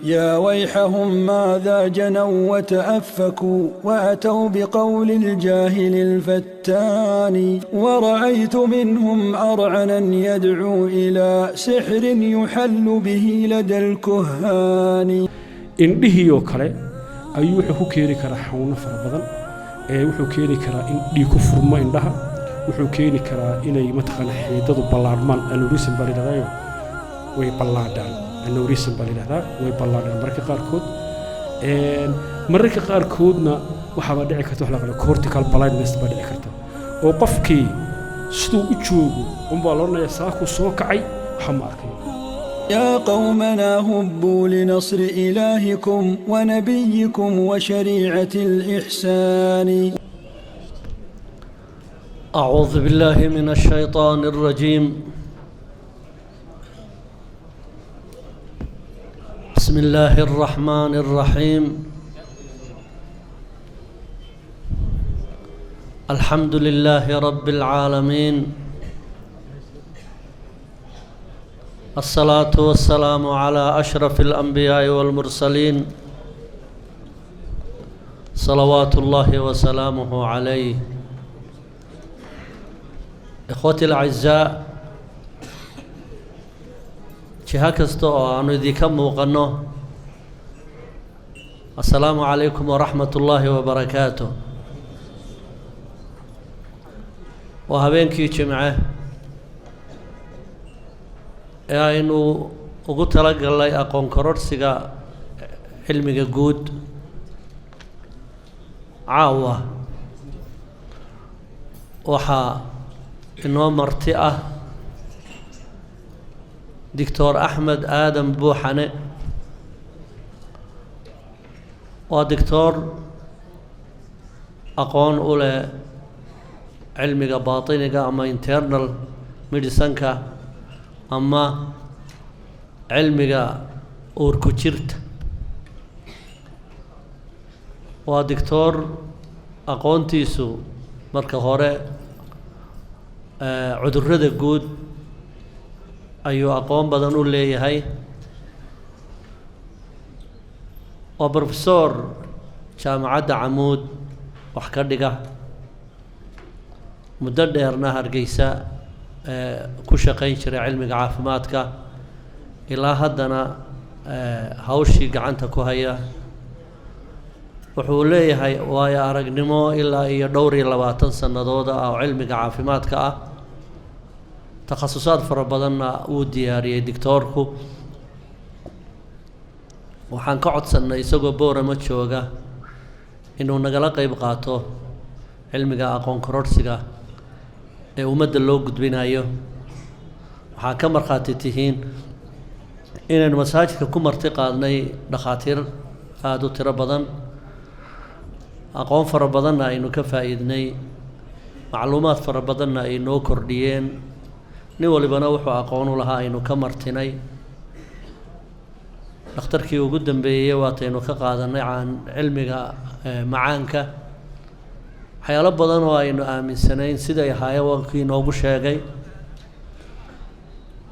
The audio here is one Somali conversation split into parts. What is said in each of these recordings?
يا ويحهم ماذا جنوا وتأفكوا وأتوا بقول الجاهل الفتان. ورأيت منهم أرعنا يدعو إلى سحر يحل به لدى الكهان. Indhihii oo kale ayuu wuxuu ku keeni karaa xanuuno fara badan. Ee wuxuu keeni karaa in dhiig ku furmo indhaha, wuxuu keeni karaa inay mataqaana xiidadu ballaadhmaan, aneurysm baa la yidhahdaa, way ballaadhaan, aneurysm baa la yidhahdaa, way ballaadhaan mararka qaarkood. Mararka qaarkoodna waxaaba dhici karta wax la qalo cortical blindness baa dhici karta, oo qofkii siduu u joogo unbaa la odhanayaa saakuu soo kacay, waxa ma arkayo. يا قومنا هبوا لنصر إلهكم ونبيكم وشريعة الإحسان. أعوذ بالله من الشيطان الرجيم. بسم الله الرحمن الرحيم. الحمد لله رب العالمين، الصلاة والسلام على أشرف الأنبياء والمرسلين، صلوات الله وسلامه عليه. إخوتي الأعزاء، jiho kasta oo aanu idinka muuqanno, assalaamu calaykum waraxmat ullaahi wabarakaatu. Waa habeenkii Jimce ee aynu ugu talagalnay aqoon kororhsiga cilmiga guud. Caawa waxaa inoo marti ah Doctor Axmed Aadan Buuxane. Waa doctor aqoon u leh cilmiga baatiniga ama internal medicine-ka ama cilmiga uurku jirta. Waa doctor aqoontiisu marka hore cudurrada guud ayuu aqoon badan u leeyahay. Waa professor Jaamacadda Camuud wax ka dhiga, muddo dheerna Hargeysa ku shaqayn jiray cilmiga caafimaadka, ilaa haddana hawshii gacanta ku haya. Wuxuu leeyahay waayo aragnimo ilaa iyo dhowr iyo labaatan sannadood ah oo cilmiga caafimaadka ah. Takhasusaad fara badanna wuu diyaariyey doctoorku. Waxaan ka codsannay isagoo Boorama jooga inuu nagala qeyb qaato cilmiga aqoon kororhsiga ee ummadda loo gudbinayo. Waxaa ka markhaati tihiin inaynu masaajidka ku marti qaadnay dhakhaatiir aada u tiro badan, aqoon fara badanna aynu ka faa'iidnay, macluumaad fara badanna ay noo kordhiyeen, nin walibana wuxuu aqoon u lahaa aynu ka martinay. Dhakhtarkii ugu dambeeyey waataynu ka qaadanay caan cilmiga macaanka, waxyaalo badan oo aynu aaminsanayn siday ahaayeen wankii inoogu sheegay.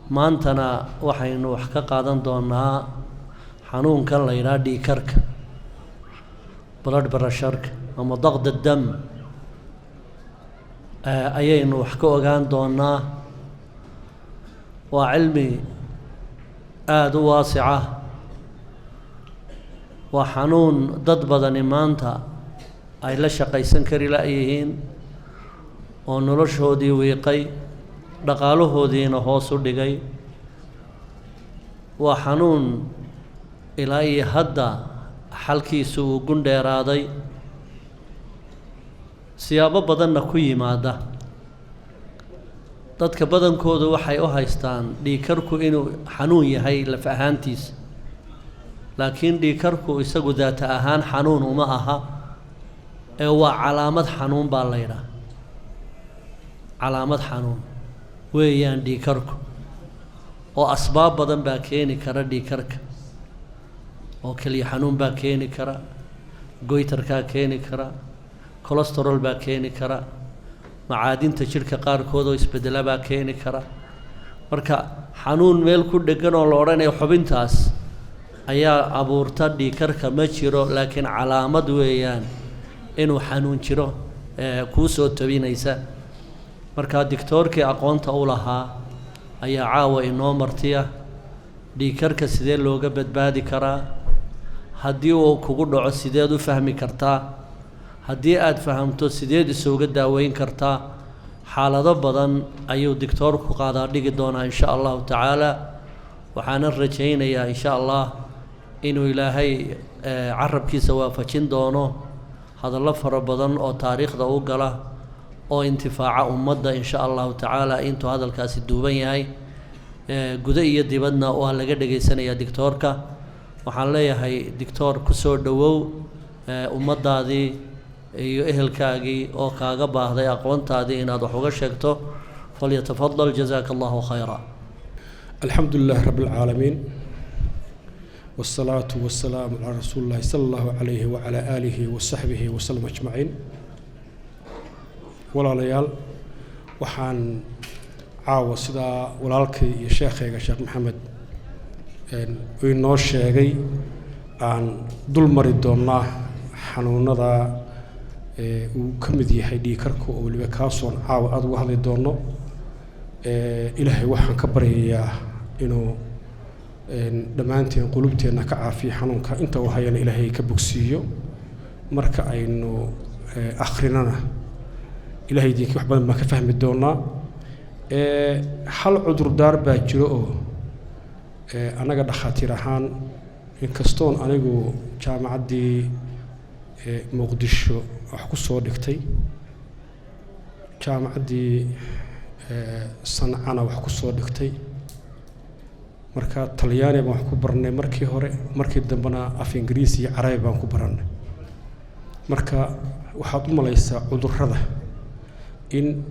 Maantana waxaynu wax ka qaadan doonaa xanuunkan la yidhaha dhiigkarka, blood pressure-ka ama ضغط الدم ayaynu wax ka ogaan doonaa. Waa cilmi aada u waasica, waa xanuun dad badani maanta ay la shaqaysan kari la-yihiin oo noloshoodii wiiqay, dhaqaalahoodiina hoos u dhigay. Waa xanuun ilaa iyo hadda xalkiisu uu gun dheeraaday, siyaabo badanna ku yimaada. Dadka badankoodu waxay u haystaan dhiigkarku inuu xanuun yahay laf ahaantiisa, laakiin dhiigkarku isagu daata ahaan xanuun uma aha, ee waa calaamad xanuun baa la yidhaha. Calaamad xanuun weeyaan dhiigkarku, oo asbaab badan baa keeni kara dhiigkarka, oo keliya xanuun baa keeni kara, goiterkaa keeni kara, cholesterol baa keeni kara, macaadinta jidhka qaarkood oo isbeddela baa keeni kara. Marka xanuun meel ku dhegan oo la odhanayo xubintaas Ayaa abuurta dhiigkarka ma jiro, laakiin calaamad weeyaan inuu xanuun jiro kuu soo tabinaysa. Marka dictoorkii aqoonta u lahaa ayaa caawa inoo martiya. Dhiigkarka sidee looga badbaadi karaa? Haddii uu kugu dhaco, sideed u fahmi kartaa? Haddii aad fahamto, sideed isuga daaweyn kartaa? Xaalado badan ayuu dictoorku qaadaa dhigi doonaa, insha Allahu tacaala. Waxaana rajaynayaa, insha Allah, inuu Ilaahay carabkiisa waafajin doono hadallo fara badan oo taariikhda u gala oo intifaaca ummadda, insha Allahu tacaala. Intuu hadalkaasi duuban yahay, gudo iyo dibadna waa laga dhegaysanayaa dictoorka. Waxaan leeyahay, dictoor, ku soo dhowow ummaddaadii iyo ehelkaagii oo kaaga baahday aqoontaadii inaad wax uga sheegto. فليتفضل، جزاك الله خيرا. الحمد لله رب العالمين، والصلاة والسلام على رسول الله صلى الله عليه وعلى آله وصحبه وسلم أجمعين. Walaalayaal, waxaan caawa sidaa walaalkay iyo sheekhayga Sheekh Maxamed uu inoo sheegay aan dul mari doonnaa xanuunada uu ka mid yahay dhiigkarka, oo weliba kaasoon caawa aada uga hadli doonno. Ilaahay waxaan ka baryayaa inuu dhammaanteen qulubteenna ka caafiyo xanuunka, inta uu hayana Ilaahay ka bogsiiyo. Marka aynu akhrinana, Ilahay idinkii wax badan baan ka fahmi doonaa. Hal cudurdaar baa jiro oo annaga dhakhaatiir ahaan, inkastoon anigu jaamacaddii Muqdisho wax ku soo dhigtay, jaamacaddii Sancana wax ku soo dhigtay, marka Talyaani baan wax ku barnay markii hore, markii dambena af Ingiriisi iyo Carabi baan ku barannay. Marka waxaad u malaysaa cudurrada in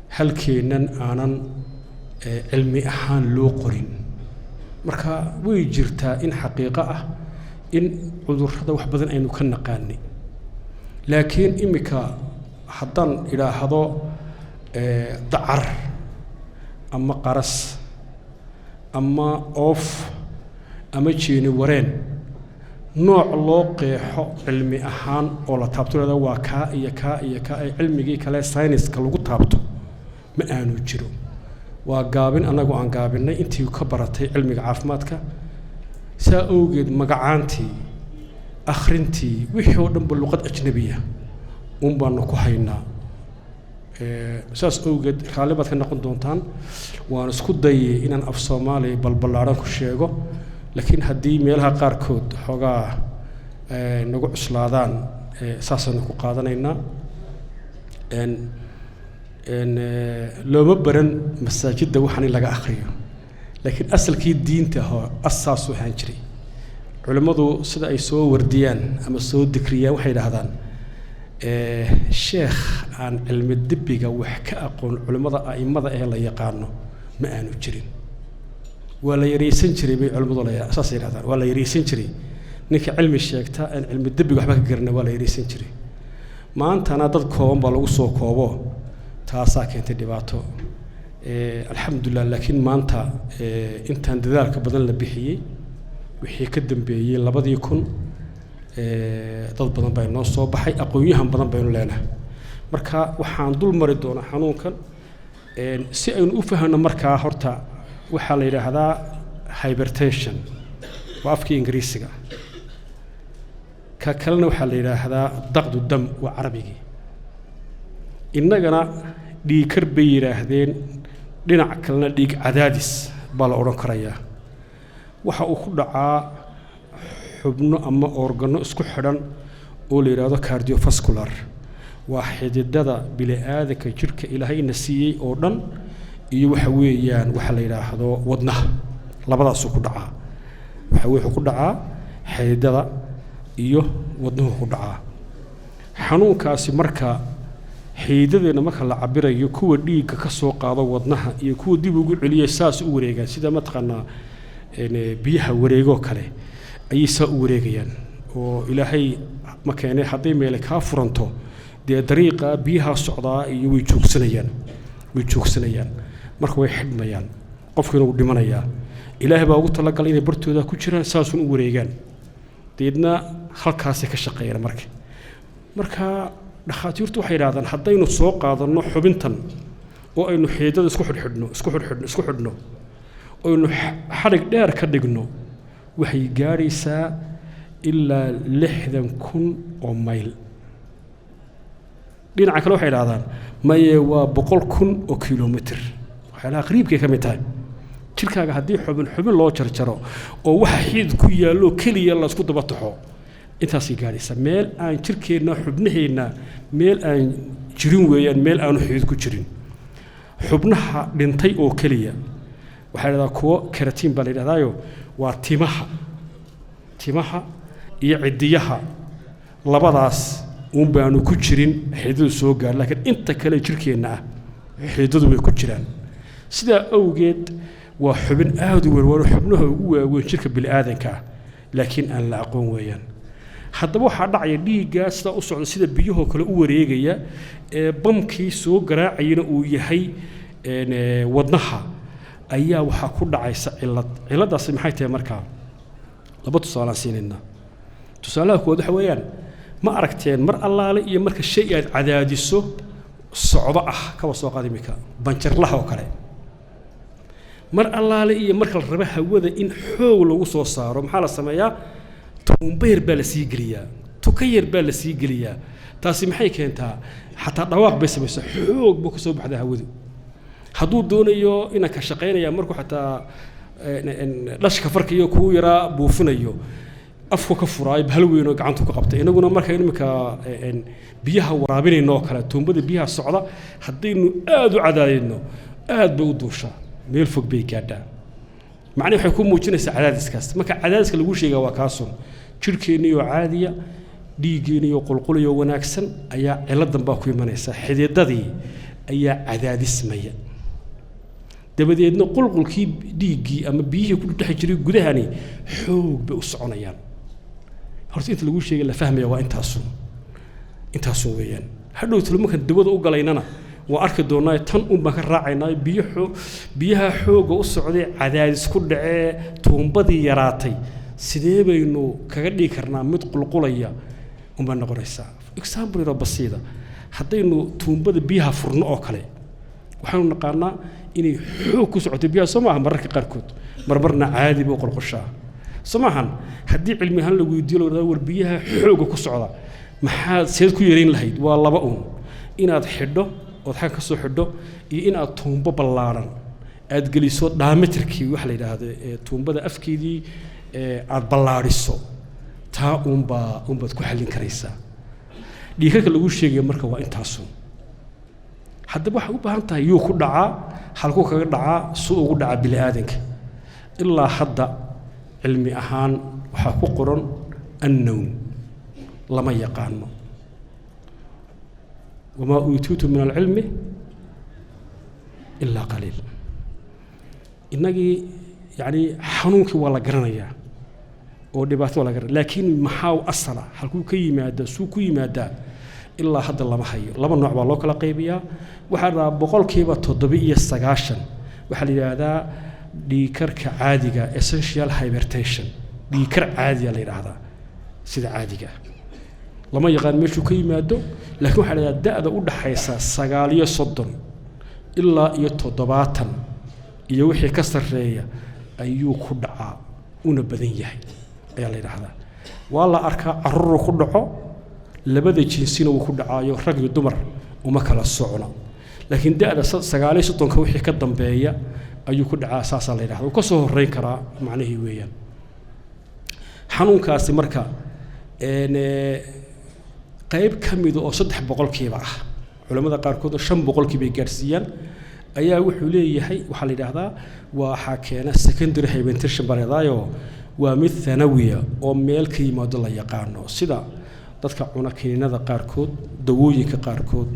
halkeennan aanan cilmi ahaan loo qorin. Marka way jirtaa in xaqiiqo ah in cudurrada wax badan aynu ka naqaanay, laakiin iminka haddaan idhaahdo dacar ama qaras ama oof ama jeeni wareen, nooc loo qeexo cilmi ahaan oo la taabto leeda waa kaa iyo kaa iyo kaa ee cilmigii kale sayniska lagu taabto ma aanu jiro. Waa gaabin annagu aan gaabinay intii ka baratay cilmiga caafimaadka. Saa awgeed magacaantii, akhrintii, wixii oo dhanba luqad ajnabiya un baanu ku haynaa. Saas awgeed raalli baad ka noqon doontaan. Waan isku dayay inaan af Soomaaliya balballaadhan ku sheego, laakiin haddii meelaha qaarkood xoogaa nagu cuslaadaan, saasaanu ku qaadanaynaa. Looma baran masaajidda waxaan in laga akhriyo, laakiin asalkii diinta hoo asaasuu ahaan jiray. Culimmadu sida ay soo wardiyaan ama soo dikriyaan waxay yidhaahdaan, sheekh aan cilmi dibiga wax ka aqoon culimmada a'immada ee la yaqaano ma aanu jirin. Waa la yaraysan jiray bay culimmadu la saasay yidhahdaan. Waa la yaraysan jiray ninka cilmi sheegta aan cilmi dibiga waxba ka garana, waa la yaraysan jiray. Maantana dad kooban baa lagu soo koobo, taasaa keentay dhibaato. Alxamdulilah, laakiin maanta intaan dadaalka badan la bixiyey wixii ka dambeeyey 2000, dad badan baa inoo soo baxay, aqoon-yahan badan baynu leenahay. Marka waxaan dul mari doonaa xanuunkan si aynu u fahanno. Markaa horta waxaa la yidhaahdaa hypertension, waa afkii Ingiriisiga. Ka kalena waxaa la yidhaahdaa ضغط دم, waa Carabigii. Innagana dhiigkar bay yidhaahdeen, dhinac kalena dhiig cadaadis baa la odhan karayaa. Waxa uu ku dhacaa xubno ama organo isku xidhan oo la yidhaahdo cardiovascular. Waa xididada bini-aadanka jidhka Ilaahayna siiyey oo dhan iyo waxa weeyaan waxa la yidhaahdo wadnaha, labadaasuu ku dhacaa. Waxa wuxuu ku dhacaa xididada iyo wadnuhu ku dhacaa xanuunkaasi. Marka xididadeenna marka la cabirayo, kuwa dhiigga ka soo qaado wadnaha iyo kuwa dib ugu celiya saas u wareegaan, sida mataqaanaa biyaha wareegoo kale ayay saa u wareegayaan. Oo Ilaahay ma keenay hadday meele kaa furanto, dee dariiqa biyaha socdaa iyo way joogsanayaan, way joogsanayaan, marka way xidhmayaan. Qofkiina wuu dhimanayaa. Ilaahay baa ugu talagalay inay bartooda ku jiraan, saasun u wareegaan, deedna halkaasay ka shaqeeyaan. Marka dhakhaatiirtu waxay yidhahdaan, haddaynu soo qaadanno xubintan oo aynu xiidada isku xidhxidhno, isku xidhxidhno, isku xidhno, oynu xadhig dheer ka dhigno, waxay gaadhaysaa ilaa 60,000 oo mayl. Dhinaca kale waxay idhahdaan, maye, waa 100,000 oo kilomitr. Waxyaalaha qariibkay ka mid tahay jirkaaga, haddii xubin xubin loo jarjaro oo waxa xiid ku yaallo keliya la isku daba taxo, intaasay gaadhaysaa. Meel aan jirkeenna, xubnaheenna, meel aan jirin weeyaan, meel aanu xiid ku jirin. Xubnaha dhintay oo keliya waxaa la yidhahdaa kuwo keratin baa la yidhahdaayo, waa timaha iyo ciddiyaha. Labadaas uun baanu ku jirin xididadu soo gaar, laakiin inta kale jirkeenna ah xididadu way ku jiraan. Sidaa awgeed waa xubin aada u weyn, waana xubnaha ugu waaweyn jirka bini'aadanka ah, laakiin aan la aqoon weeyaan. Haddaba waxaa dhacaya, dhiiggaa sidaa u socda, sida biyahoo kale u wareegaya, ee bamkii soo garaacayana uu yahay wadnaha, ayaa waxaa ku dhacaysa cillad. Cilladdaasi maxay tahay? Markaa laba tusaalaan siinaynaa. Tusaalaha koowaad waxa weeyaan, ma aragteen mar allaale iyo marka shay aad cadaadiso socdo ah, kaba soo qaad imika banjarlaha oo kale, mar allaale iyo marka la rabo hawada in xoog lagu soo saaro, maxaa la sameeyaa? Tuumbo yar baa la sii geliyaa, tuka yar baa la sii geliyaa. Taasi maxay keentaa? Xataa dhawaaq bay samaysaa, xoog buu ka soo baxdaa hawadu. Hadduu doonayo inaan ka shaqaynaya, markuu xataa dhashka farkayo kuu yaraa buufinayo, afku ka furaayo, bahal weyn oo gacantu ka qabtay. Inaguna marka imika biyaha waraabinayno oo kale, tuumbada biyaha socda haddaynu aada u cadaadino, aad bay u duushaa, meel fog bay gaadhaa. Macnihi waxay ku muujinaysaa cadaadiskaas. Marka cadaadiska lagu sheegaa waa kaasun. Jirhkeenniyo caadiya, dhiiggeeniyo qulqulayo wanaagsan, ayaa ciladan baa ku imanaysa. Xididadii ayaa cadaadismaya, dabadeedna qulqulkii dhiiggii ama biyihii ku dhex jiray gudahani xoog bay u soconayaan. Horta inta lagu sheegay la fahmaya waa intaasun, intaasun weeyaan. Hadhow talo markaan dawada u galaynana waa arki doonaa, tan un baan ka raacaynaa. Biyo biyaha xoogga u socday, cadaadis ku dhacee, tuumbadii yaraatay, sidee baynu kaga dhigi karnaa mid qulqulaya unbaa noqonaysaa. Example yaroo basiida, haddaynu tuumbada biyaha furno oo kale, waxaanu naqaanaa inay xoog ku socoto biyaha, soo maaha? Mararka qaarkood marmarna caadi buu qolqoshaa, soo maahan? Haddii cilmi ahaan lagu weydiiyo, la war biyaha xoogga ku socda maxaad seed ku yareyn lahayd? Waa laba uun: inaad xidho ood xagga ka soo xidho, iyo inaad tuumbo ballaaran aad geliso, diameterkii waxa la yidhaahdo ee tuumbada afkeedii aad ballaadhiso. Taa uunbaad ku xallin karaysaa. Dhiigkarka lagu sheegaya marka waa intaasun. Haddaba waxay u baahan tahay, yuu ku dhacaa, halkuu kaga dhacaa, suu ugu dhacaa bini aadanka? Ilaa hadda cilmi ahaan waxaa ku qoran unknown, lama yaqaano. وما أوتيتم من العلم إلا قليل. Innagii yacni xanuunkii waa la garanayaa oo dhibaato waa la garanaya, laakiin maxaa u asala, halkuu ka yimaadaa, suu ku yimaadaa, ilaa hadda lama hayo. Laba nooc baa loo kala qaybiyaa. Waxaa la dhahaa 97% waxaa la yidhaahdaa dhiigkarka caadiga, essential hypertension, dhiigkar caadiya la yidhaahdaa. Sida caadiga ah lama yaqaan meeshuu ka yimaado, laakiin waxaa la yidhahdaa da'da u dhaxaysa 39 ilaa iyo 70 iyo wixii ka sarreeya ayuu ku dhacaa, una badan yahay ayaa la yidhaahdaa. Waa la arkaa carruuru ku dhaco, labada jinsina wuu ku dhacaayo, rag iyo dumar uma kala socno, laakiin da'da 39-ka wixii ka dambeeya ayuu ku dhacaa, saasaa la yidhahda. Wuu ka soo horreyn karaa macnihii weeyaan. Xanuunkaasi marka qayb ka mida oo 3% ah, culamada qaarkoodna 5% bay gaadhsiiyaan, ayaa wuxuu leeyahay, waxaa la yidhaahdaa waxaa keena secondary hypertension baa la yidhahdaayo, waa mid thanawiya oo meel ka yimaado la yaqaano, sida dadka cuna kiniinada qaarkood, dawooyinka qaarkood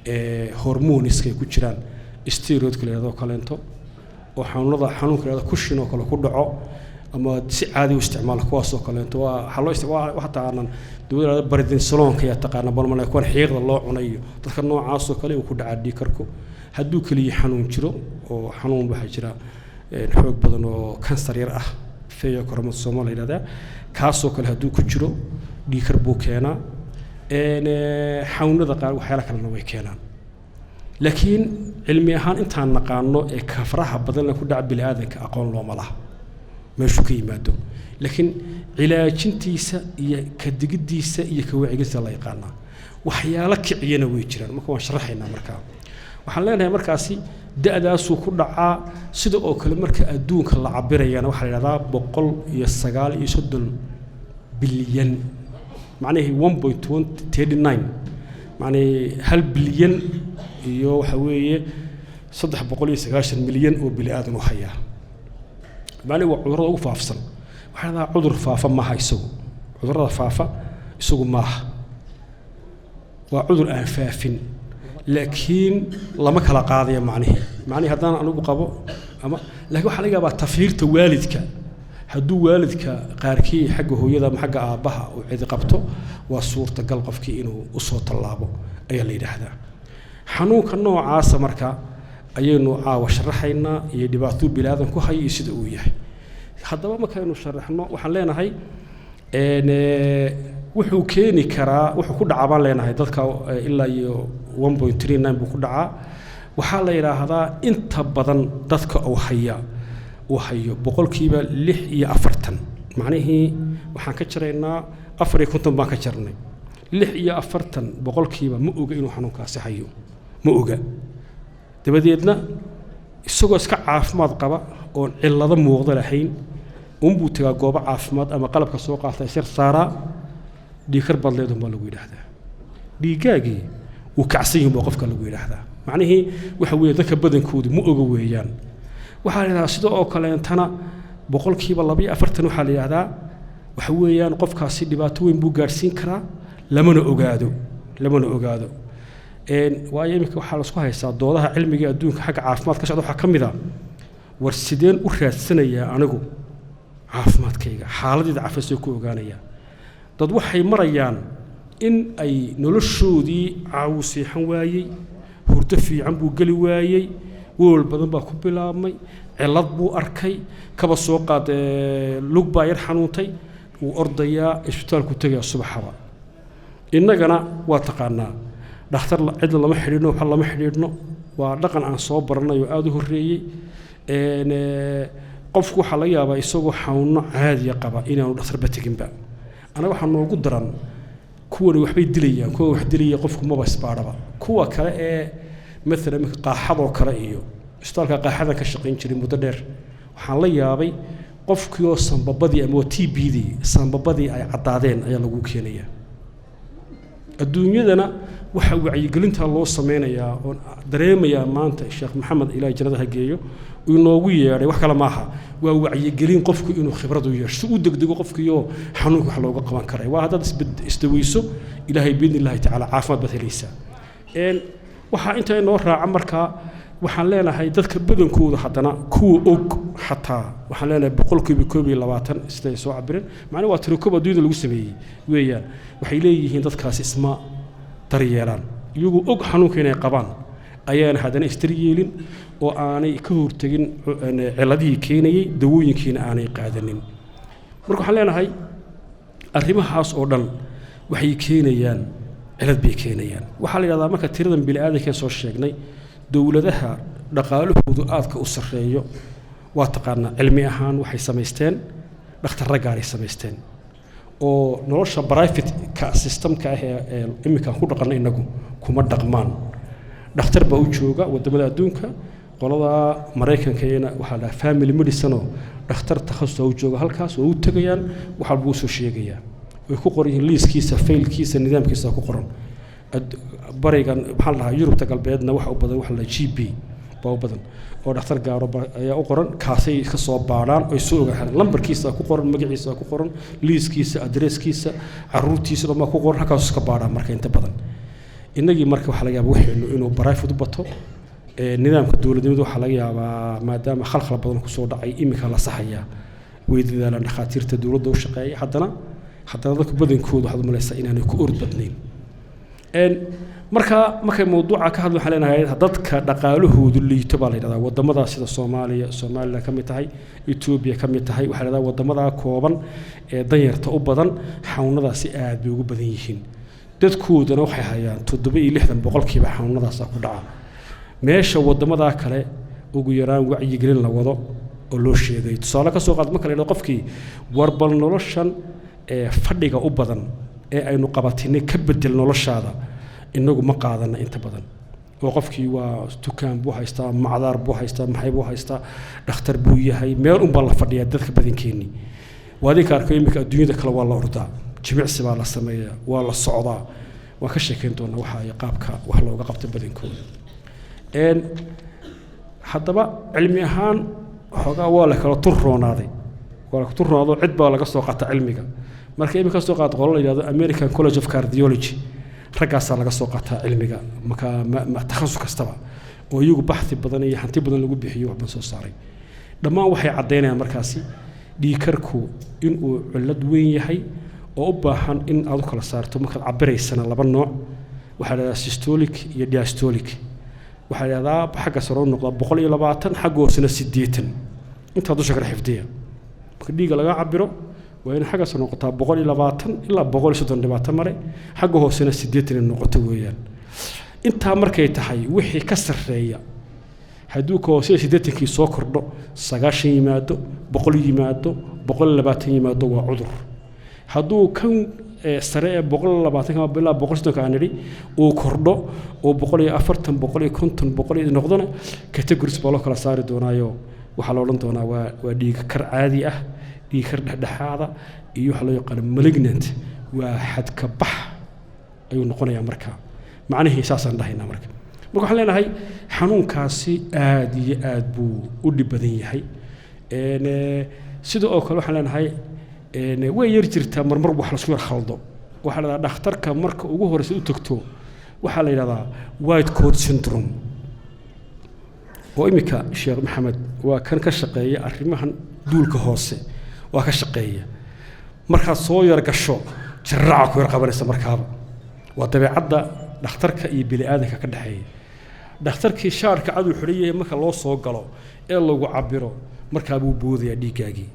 ee hormoniska ay ku jiraan, steroidka la yidhahdo kaleento, oo xanuunada, xanuunka la yidhahdo Cushing oo kale ku dhaco, ama si caadi u isticmaala kuwaasoo kaleento. Waa waxaa loo isticmaala, waxaa taqaanaan dawada la yidhahdo prednisolone-ka ayaa taqaana balmale, kuwan xiiqda loo cunayo. Dadka noocaasoo kale uu ku dhacaa dhiigkarku, hadduu keliya xanuun jiro oo xanuun waxaa jira. Xoog badan oo kansar yar ah, pheochromocytoma la yidhahdaa, kaasoo kale hadduu ku jiro dhiigkar buu keenaa. Xanuunada qaar, waxyaala kalena way keenaan, laakiin cilmi ahaan intaan naqaano ee kafraha badan ku dhaca bini'aadanka aqoon looma laha meeshuu ka yimaado, laakiin cilaajintiisa iyo ka digiddiisa iyo ka wacyigelintiisa la yaqaanaa. Waxyaalo kiciyana way jiraan. Marka waan sharaxaynaa. Markaa waxaan leenahay markaasi da'daasuu ku dhacaa. Sida oo kale marka adduunka la cabirayana waxaa la yidhahdaa 139 bilyan, macnihii 1.139, macnihii 1 bilyan iyo waxa weeye 390 milyan oo bini aadan u hayaa. Macnihi waa cudurrada ugu faafsan. Waxaa la yidhahdaa cudur faafa maaha isagu, cudurrada faafa isagu maaha, waa cudur aan faafin, laakiin lama kala qaadayo. Macnihii haddaan anigu qabo ama, laakiin waxaa laga yaabaa tafiirta waalidka, hadduu waalidka qaarkii xagga hooyada ama xagga aabbaha uu cidi qabto, waa suurtagal qofkii inuu usoo tallaabo ayaa la yidhaahdaa. Xanuunka noocaasa marka ayaynu caawa sharaxaynaa iyo dhibaatuu bilaadan ku hayo iyo sida uu yahay. Haddaba markaynu sharaxno, waxaan leenahay wuxuu keeni karaa, wuxuu ku dhacaa baan leenahay dadka ilaa iyo 1.39 buu ku dhacaa. Waxaa la yidhaahdaa inta badan dadka uu haya uu hayo 46%. Macnihii waxaan ka jaraynaa 54 baan ka jarnay, 46% ma oga inuu xanuunkaasi hayo, ma oga. Dabadeedna isagoo iska caafimaad qaba oon cillado muuqda lahayn unbuu tagaa goobo caafimaad ama qalabka soo qaata, isyar saaraa, dhiigkar baad leedun baa lagu yidhaahdaa, dhiiggaagii wuu kacsan yihin baa qofka lagu yidhaahdaa. Macnihii waxa weeye dadka badankoodu ma oga weeyaan. Waxaa la yidhahdaa sida oo kaleentana 42% waxaa la yidhahdaa waxa weeyaan qofkaasi dhibaato weyn buu gaadhsiin karaa, lamana ogaado, lamana ogaado. Waayo iminka waxaa laisku haystaa doodaha cilmiga adduunka xagga caafimaad ka socda, waxaa ka mid a: war sideen u raadsanayaa anigu caafimaadkayga, xaaladayda caafimaad sideen ku ogaanayaa? Dad waxay marayaan in ay noloshoodii caawu seexan waayey, hurdo fiican buu geli waayey, walwal badan baa ku bilaabmay, cillad buu arkay, kaba soo qaad lug baa yar xanuuntay, wuu ordayaa, isbitaalku tegayaa subaxaba. Innagana waa taqaanaa, dhakhtar cidna lama xidhiidhno, waxa lama xidhiidhno, waa dhaqan aan soo baranay oo aada u horreeyey. Qofku waxaa laga yaabaa isagoo xanuuno caadiya qaba inaanu dhakhtarba teginba. Anaga waxaa noogu daran kuwani waxbay dilayaan, kuwa wax dilaya qofku maba isbaadhaba. Kuwa kale ee maalan iminka qaaxadoo kale iyo isbitaalka qaaxadan ka shaqayn jiray muddo dheer, waxaan la yaabay qofkii oo sambabadii ama TB-dii sambabadii ay caddaadeen ayaa lagu keenayaa. Adduunyadana waxaa wacyigelinta loo sameynayaa oon dareemayaa maanta Sheekh Maxamed, Ilaahay jannada ha geeyo, inoogu yeedhay wax kale maaha, waa wacyigelin qofku inuu khibrad u yeesho si u degdego qofkiioo xanuunka wax looga qaban karay. Waa haddaad isdaweyso, Ilaahay biidni Illaahi tacaala caafimaad baad helaysaa. Waxaa intaa inoo raaca markaa waxaan leenahay dadka badankooda haddana kuwa og xataa, waxaan leenahay 21% siday soo cabireen, macnaha waa tirokoob adduunyada lagu sameeyey weeyaan, waxay leeyihiin dadkaasi isma daryeelaan. Iyagoo og xanuunka inay qabaan ayaan haddana isdaryeelin oo aanay ka hortegin cilladihii keenayey, dawooyinkiina aanay qaadanin. Marka waxaan leenahay arrimahaas oo dhan waxay keenayaan cilad bay keenayaan. Waxaa la yidhahdaa marka tiradan bini'aadankan soo sheegnay, dowladaha dhaqaalahoodu aadka u sarreeyo, waa taqaanaa, cilmi ahaan waxay samaysteen dhakhtarra gaaray samaysteen oo nolosha private-ka system-ka ah ee iminkaan ku dhaqanno innagu kuma dhaqmaan. Dhakhtar baa u jooga waddamada adduunka, qolada Maraykanka iyana waxaa la dhahaa family medicine oo dhakhtar takhasus u jooga halkaas, waa u tegayaan, wax walba usoo sheegayaa, way ku qoran yihiin liiskiisa, faylkiisa, nidaamkiisa ku qoran. Barigan maxaa la dhahaa, Yurubta galbeedna waxa u badan waxa la GP baa u badan oo dhakhtar gaaro ayaa u qoran, kaasay ka soo baadhaan oy soo ogaadaan, lambarkiisa ku qoran, magaciisa ku qoran, liiskiisa, adreeskiisa, caruurtiisa dhan baa ku qoran, halkaas iska baadhaan. Marka inta badan innagii marka waxaa laga yaabaa waxaynu inuu private u bato. Nidaamka dowladnimada waxaa laga yaabaa maadaama khalkhal badan kusoo dhacay, iminka la saxayaa, way dadaalaan dhakhaatiirta dowladda u shaqeeya, haddana dadka badankooda waxaad u malaysaa inaanay ku ord badnayn. Marka markay mawduuca ka hadlo, waxaan leenahay dadka dhaqaalahoodu liito baa la yidhahdaa waddamada sida Soomaaliya, Somaliland ka mid tahay, Etoobiya ka mid tahay. Waxaa la yidhahdaa waddamada kooban ee danyarta u badan xanuunadaasi aad bay ugu badan yihiin. Dadkoodana waxay hayaan 67% xanuunadaasaa ku dhaca, meesha waddamadaa kale ugu yaraan wacyigelin la wado oo loo sheegay. Tusaale ka soo qaad, marka la yidhahdo qofkii, war bal noloshan ee fadhiga u badan ee aynu qabatinay ka bedel noloshaada, inagu ma qaadana inta badan. Oo qofkii waa dukaan buu haystaa, macdaar buu haystaa, maxay buu haystaa, dhakhtar buu yahay, meel unbaa la fadhiyaa dadka badankeenii. Waa adinka arko, iminka adduunyada kale waa la ordaa, jimicsi baa la sameeyaa, waa la socdaa. Waan ka sheekeyn doonaa waxa ay qaabka wax looga qabto badankooda. Haddaba cilmi ahaan xoogaa waa la kala turroonaaday, waa la turroonaado, cid baa laga soo qaata cilmiga. Marka iminka soo qaad qolo la yidhahdo American College of Cardiology, raggaasaa laga soo qaataa cilmiga. Marka takhasus kastaba oo iyagu baxthi badan iyo hanti badan lagu bixiyo waxban soo saaray, dhammaan waxay caddaynayaan markaasi dhiigkarku inuu cillad weyn yahay oo u baahan in aad u kala saarto markaad cabiraysana laba nooc. Waxaa la yidhahdaa systolic iyo diastolic. Waxaa la yidhahdaa xagga sare u noqdaa 120, xagga hoosena 80. Intaa dusha kala xifdiya. Marka dhiigga laga cabiro waa in xagga sare noqotaa 120 ilaa 130, dhibaato male, xagga hoosena 80 in noqoto weeyaan. Intaa markay tahay, wixii ka sarreeya, hadduu ka hoosea 80-kii soo kordho, 90 yimaado, 100 yimaado, 120 yimaado, waa cudur. Hadduu kan sare ee 120 ilaa 130-ka aan nidhi uu kordho oo 140, 150, 100 iyo noqdona, categories baa loo kala saari doonaayo. Waxaa la odhan doonaa waa dhiig kar caadi ah, dhiig kar dhexdhexaada iyo waxa loo yaqaano malignant, waa xadka bax ayuu noqonayaa. Marka macnihii saasaan dhahaynaa. Marka waxaan leenahay xanuunkaasi aad iyo aad buu u dhib badan yahay. Sida oo kale waxaan leenahay way yar jirtaa marmar wax laisku yar khaldo. Waxaa la yidhahdaa dhakhtarka marka ugu horreysa u tagto waxaa la yidhahdaa white coat syndrome, oo iminka Sheekh Maxamed waa kan ka shaqeeya arrimahan duulka hoose, waa ka shaqeeya. Markaad soo yar gasho, jiraaca ku yar qabanaysa markaaba. Waa dabeecadda dhakhtarka iyo bini aadanka ka dhexeeya. Dhakhtarkii shaarka caduu xidhan yahay, marka loo soo galo ee lagu cabiro, markaa buu boodayaa dhiiggaagii.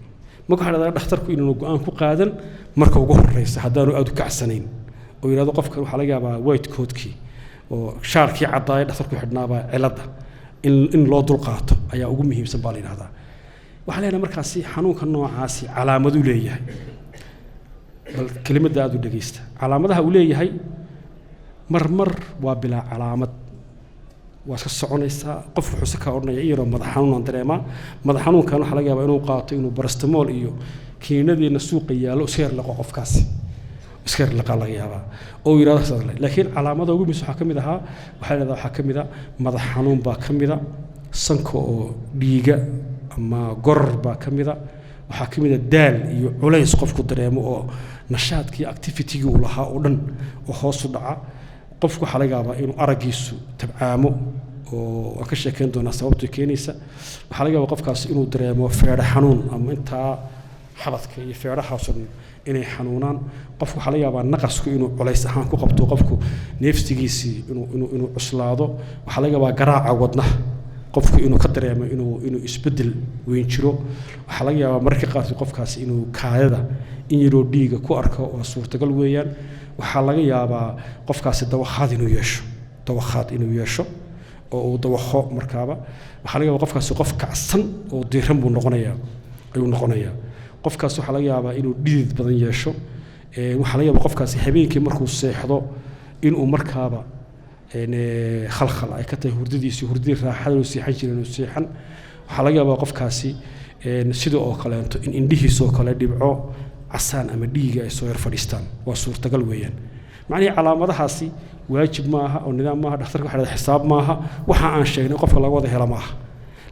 Marka waxaa dhahdaa dhakhtarku inuunu go'aan ku qaadan marka ugu horreysa haddaanu aad u kacsanayn, oo yidhahdo qofkan waxaa laga yaabaa white coatkii oo shaarkii caddaaya dhakhtarku xidhnaabaa cilladda. In loo dulqaato ayaa ugu muhiimsan baa la yidhahdaa. Waxaa leenahay markaasi xanuunka noocaasi calaamaduu leeyahay. Bal kelimadda aad u dhegeysta. Calaamadaha uu leeyahay mar mar waa bilaa calaamad, waa iska soconaysaa. Qof wuxuu si kaa odhanaya, in yaroo madax xanuunaan dareemaa. Madax xanuunkan waxaa laga yaabaa inuu qaato inuu paracetamol iyo kiniinadeenna suuqa yaallo iska yar laqo. Qofkaasi iska yar laqaa laga yaabaa oo yidhahdo saas le. Laakiin calaamada ugu muhiimsan waxaa ka mid ahaa, waxaa la yidhahdaa, waxaa ka mid a madax xanuun baa ka mid a, sanka oo dhiiga ama goror baa ka mid a, waxaa ka mid a daal iyo culays qofku dareemo oo nashaadkii, activity-gii uu lahaa oo dhan oo hoos u dhaca. Qofku waxaa laga yaabaa inuu araggiisu tabcaamo, oo waan ka sheekeyn doonaa sababta keenaysa. Waxaa laga yaabaa qofkaas inuu dareemo feedho xanuun ama intaa xabadka iyo feedhahaasoo dhan inay xanuunaan. Qofku waxaa laga yaabaa naqasku inuu culays ahaan ku qabto, qofku neefsigiisii inuu cuslaado. Waxaa laga yaabaa garaaca wadnaha qofku inuu ka dareemo inuu isbeddel weyn jiro. Waxaa laga yaabaa mararka qaarkood qofkaasi inuu kaadida in yaroo dhiiga ku arko, waa suurtagal weeyaan. Waxaa laga yaabaa qofkaasi dawakhaad inuu yeesho, dawakhaad inuu yeesho oo uu dawakho markaaba. Waxaa laga yaabaa qofkaasi qof kacsan oo diiran buu noqonayaa, ayuu noqonayaa. Qofkaas waxaa laga yaabaa inuu dhidid badan yeesho. Waxaa laga yaabaa qofkaasi habeenkii markuu seexdo inuu markaaba khalkhal ay ka tahay hurdadiisii, hurdadii raaxada uu seexan jiray inuu seexan. Waxaa laga yaabaa qofkaasi sida oo kaleeto in indhihiisoo kale dhibco casaan ama dhiiga ay soo yar fadhiistaan, waa suurtagal weeyaan. Macnihii calaamadahaasi waajib maaha oo nidaam maaha. Dhakhtarka waxa la xisaab maaha, waxa aan sheegnay qofka laga wada hela maaha,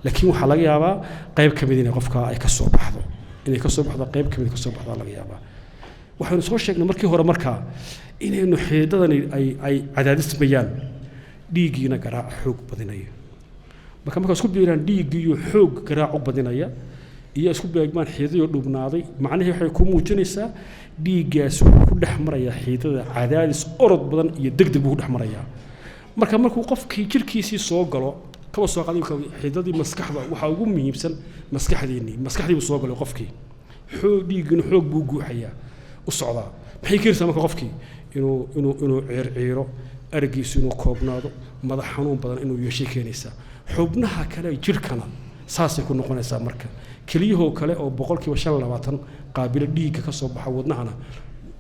laakiin waxaa laga yaabaa qayb ka mid inay qofka ay ka soo baxdo, inay ka soo baxdo, qayb ka mid ka soo baxdaa laga yaabaa. Waxaynu soo sheegnay markii hore markaa inaynu xiidadani ay cadaadismayaan, dhiiggiina garaaca xoog badinayo. Marka isku biiraan dhiiggiiyo xoog garaac u badinaya iyo isku beegmaan xiidadii dhubnaaday, macnihii waxay ku muujinaysaa dhiiggaas wuxuu ku dhex marayaa xiidada cadaadis orod badan iyo degdeg buu ku dhex marayaa. Marka markuu qofkii jirkiisii soo galo, kaba soo qaad imika xididadii maskaxda, waxaa ugu muhiimsan maskaxdeennii, maskaxdii buu soo galay qofkii, xoog dhiiggina xoog buu guuxayaa u socdaa. Maxay keenaysaa marka? Qofkii inuu ciirciiro, araggiisu inuu koobnaado, madax xanuun badan inuu yeeshay keenaysaa. Xubnaha kale jirkana saasay ku noqonaysaa. Marka keliyahoo kale oo 25% qaabilo dhiigga ka soo baxa wadnahana,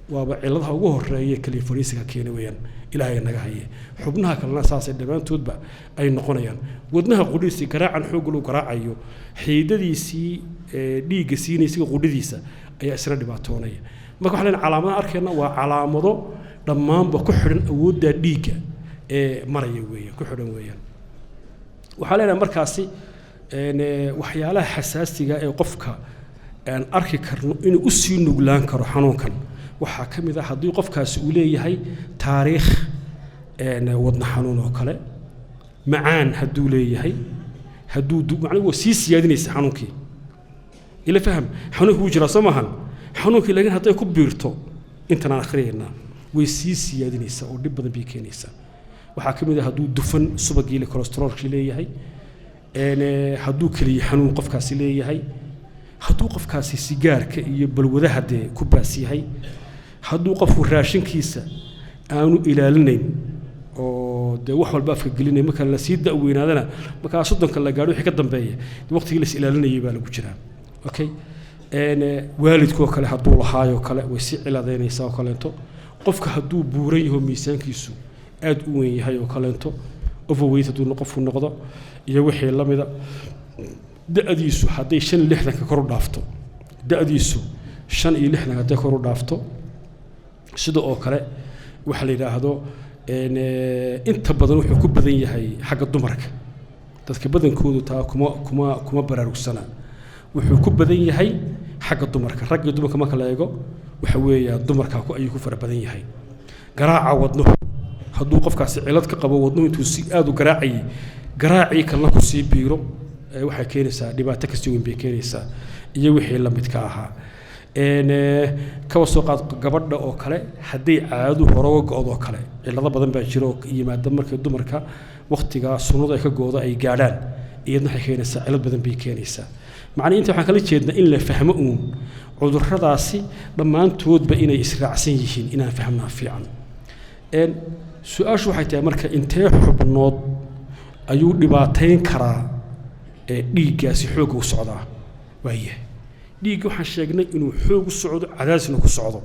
waaba cilladaha ugu horeeya keliya fariisiga keena weeyaan, Ilaahay naga haye. Xubnaha kalena saasay dhammaantoodba ay noqonayaan. Wadnaha qudhiisii garaacan xoogga lagu garaacayo, xiidadiisii dhiigga siinaysiga qudhidiisa ayaa isna dhibaatoonaya. Marka waxaan leenahay calaamadaha arkayna waa calaamado dhammaanba ku xidhan awoodda dhiigga ee maraya weeyaan, ku xidhan weeyaan. Waxaa leenahay markaasi waxyaalaha xasaasiga ee qofka aan arki karno inuu u sii nuglaan karo xanuunkan waxaa ka mid ah haddii qofkaasi uu leeyahay taariikh wadna xanuun oo kale, macaan hadduu leeyahay, hadduu macnihu waa sii siyaadinaysa xanuunkii. Ila faham, xanuunkii wuu jiraa, soo maahan? Xanuunkii laakiin hadday ku biirto intan aan akhriyaynaa, way sii siyaadinaysaa oo dhib badan bay keenaysaa. Waxaa ka mid ah hadduu dufan subagii le cholesteroolkii leeyahay, hadduu keliya xanuun qofkaasi leeyahay, hadduu qofkaasi sigaarka iyo balwadaha dee ku baas yahay, hadduu qofku raashinkiisa aanu ilaalinayn oo dee wax walba afka gelinay. Marka la sii da'weynaadana, markaa 30-ka la gaadho wixii ka dambeeya, dee waqtigii las ilaalinayay baa lagu jiraa. Okay, waalidkoo kale hadduu lahaayoo kale, way sii ciladeynaysaa oo kaleento. Qofka hadduu buuran yaho, miisaankiisu aad u weyn yahay oo kaleento, overweight hadduu qofku noqdo iyo wixii la mida. Da'diisu hadday 65-ka kor u dhaafto, da'diisu 65 hadday kor u dhaafto, sida oo kale waxa la yidhaahdo inta badan wuxuu ku badan yahay xagga dumarka. Dadka badankoodu taa kuma baraarugsana. Wuxuu ku badan yahay xagga dumarka. Rag iyo dumarka marka la eego, waxa weeya dumarka ku ayuu ku fara badan yahay. Garaaca wadnuhu hadduu qofkaasi cilad ka qabo, wadnuhu intuu si aad u garaacayay garaacii kalena ku sii biiro, waxay keenaysaa dhibaato kasii weyn bay keenaysaa iyo wixii la midka ahaa. Kaba soo qaad gabadha oo kale, hadday caadadu hore uga go'do oo kale, cillado badan baa jira oo yimaada markay dumarka wakhtiga sunnadu ay ka go'do ay gaadhaan, iyadna waxay keenaysaa cillad badan bay keenaysaa. Macnii inta waxaan kala jeednaa in la fahmo uun cudurradaasi dhammaantoodba inay israacsan yihiin, inaan fahmnaa fiican. Su-aashu waxay tahay marka, intee xubnood ayuu dhibaatayn karaa ee dhiiggaasi xoogga u socdaa? Waayahay, dhiigga waxaan sheegnay inuu xoog u socdo, cadaadisna ku socdo.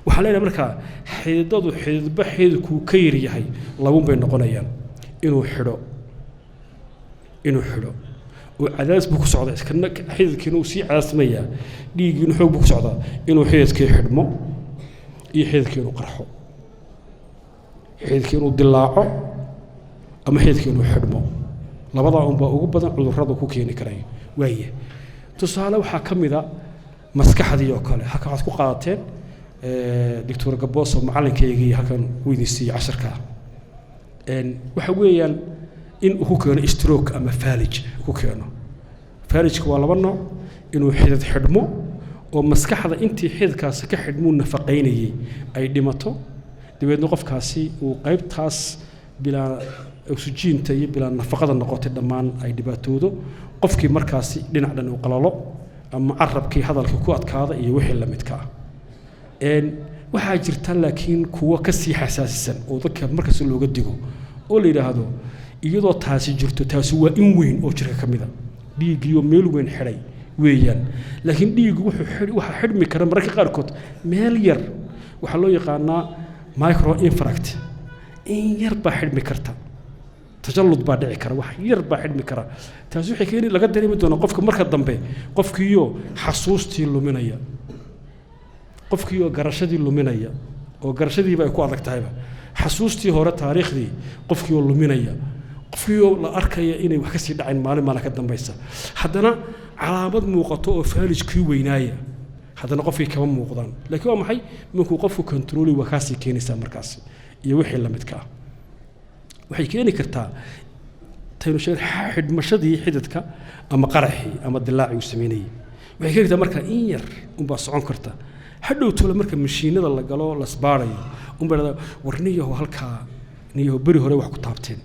Waxaan leenahay markaa xididadu xididba xididkuu ka yar yahay labun bay noqonayaan: inuu xidho, inuu xidho oo cadaadis buu ku socdaa, iskana xididkiina uu sii cadaadismayaa, dhiiggiina xoog buu ku socdaa, inuu xididkii xidhmo iyo xididkii inuu qarxo, xididkii inuu dilaaco ama xididkii inuu xidhmo. Labadaa unbaa ugu badan cudurrada ku keeni karaya. Waaya, tusaale waxaa ka mid a maskaxdii oo kale. Halkan waxaad ku qaadateen Doctor Gaboso, macallinkaygii, halkan uu idin siiyey casharkaa. Waxa weeyaan in uu ku keeno stroke ama faalij ku keeno. Faalijka waa laba nooc: inuu xidid xidhmo oo maskaxda intii xididkaasi ka xidhmuu nafaqaynayay ay dhimato, dabeedna qofkaasi uu qaybtaas bilaa oksijiinta iyo bilaa nafaqada noqotay dhammaan ay dhibaatoodo, qofkii markaasi dhinac dhan uu qalalo ama carabkii hadalkii ku adkaada iyo wixii la midka ah. Waxaa jirta laakiin kuwo ka sii xasaasisan oo dadka markasta looga digo oo la yidhaahdo iyadoo taasi jirto, taasi waa in weyn oo jirka ka mida, dhiiggiioo meel weyn xidhay weeyaan. Laakiin dhiiggu wuxuu waxaa xidhmi kara mararka qaarkood meel yar, waxaa loo yaqaanaa micro infarct. In yar baa xidhmi karta, tajallud baa dhici kara, wax yar baa xidhmi kara. Taasi waxay keeni laga dareemi doonaa qofka marka dambe, qofkiiyo xasuustii luminaya, qofkiioo garashadii luminaya, oo garashadiiba ay ku adag tahayba, xasuustii hore, taariikhdii qofkiioo luminaya, qofkiioo la arkaya inay wax ka sii dhacayn maalin maalin ka dambaysa. Haddana calaamad muuqato oo faalijkii weynaaya haddana qofkii kama muuqdaan. Laakiin waa maxay? Markuu qofku controli waa kaasii keenaysaa markaasi iyo wixii la midka ah. Waxay keeni kartaa taynu sheegay xidhmashadii xididka ama qaraxii ama dilaacii uu sameynayay. Waxay keeni kartaa marka in yar unbaa socon karta. Hadhow tole marka mashiinada la galo lasbaarayo unbaa dhahdaa warniyaho halkaa Niyo beri hore wax ku taabteen,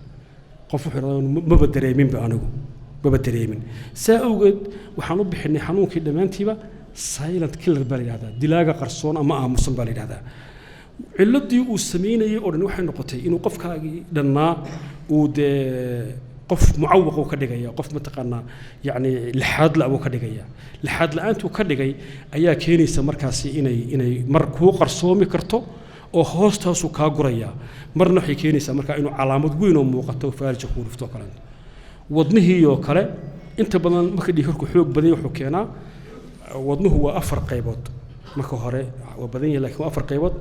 qof wuxuu yidhahdaa maba dareeminba, anigu maba dareemin. Saa awgeed waxaan u bixinay xanuunkii dhammaantiiba silent killer baa la yidhahdaa, dilaaga qarsoon ama aamusan baa la yidhahdaa. Ciladii uu sameynayay oo dhan waxay noqotay inuu qofkaagii dhannaa uu dee qof mucawaq uu ka dhigaya, qof mataqaanaa yacni lixaad la' buu ka dhigaya. Lixaad la'aantuu ka dhigay ayaa keenaysa markaasi inay mar kuu qarsoomi karto oo hoostaasuu kaa gurayaa, marna waxay keenaysaa markaa inuu calaamad weyn oo muuqato oo faalija kuu dhufto oo kaleeto. Wadnihii oo kale, inta badan marka dhiigkarku xoog badan wuxuu keenaa, wadnuhu waa afar qaybood. Marka hore waa badan yahay, laakiin waa afar qaybood.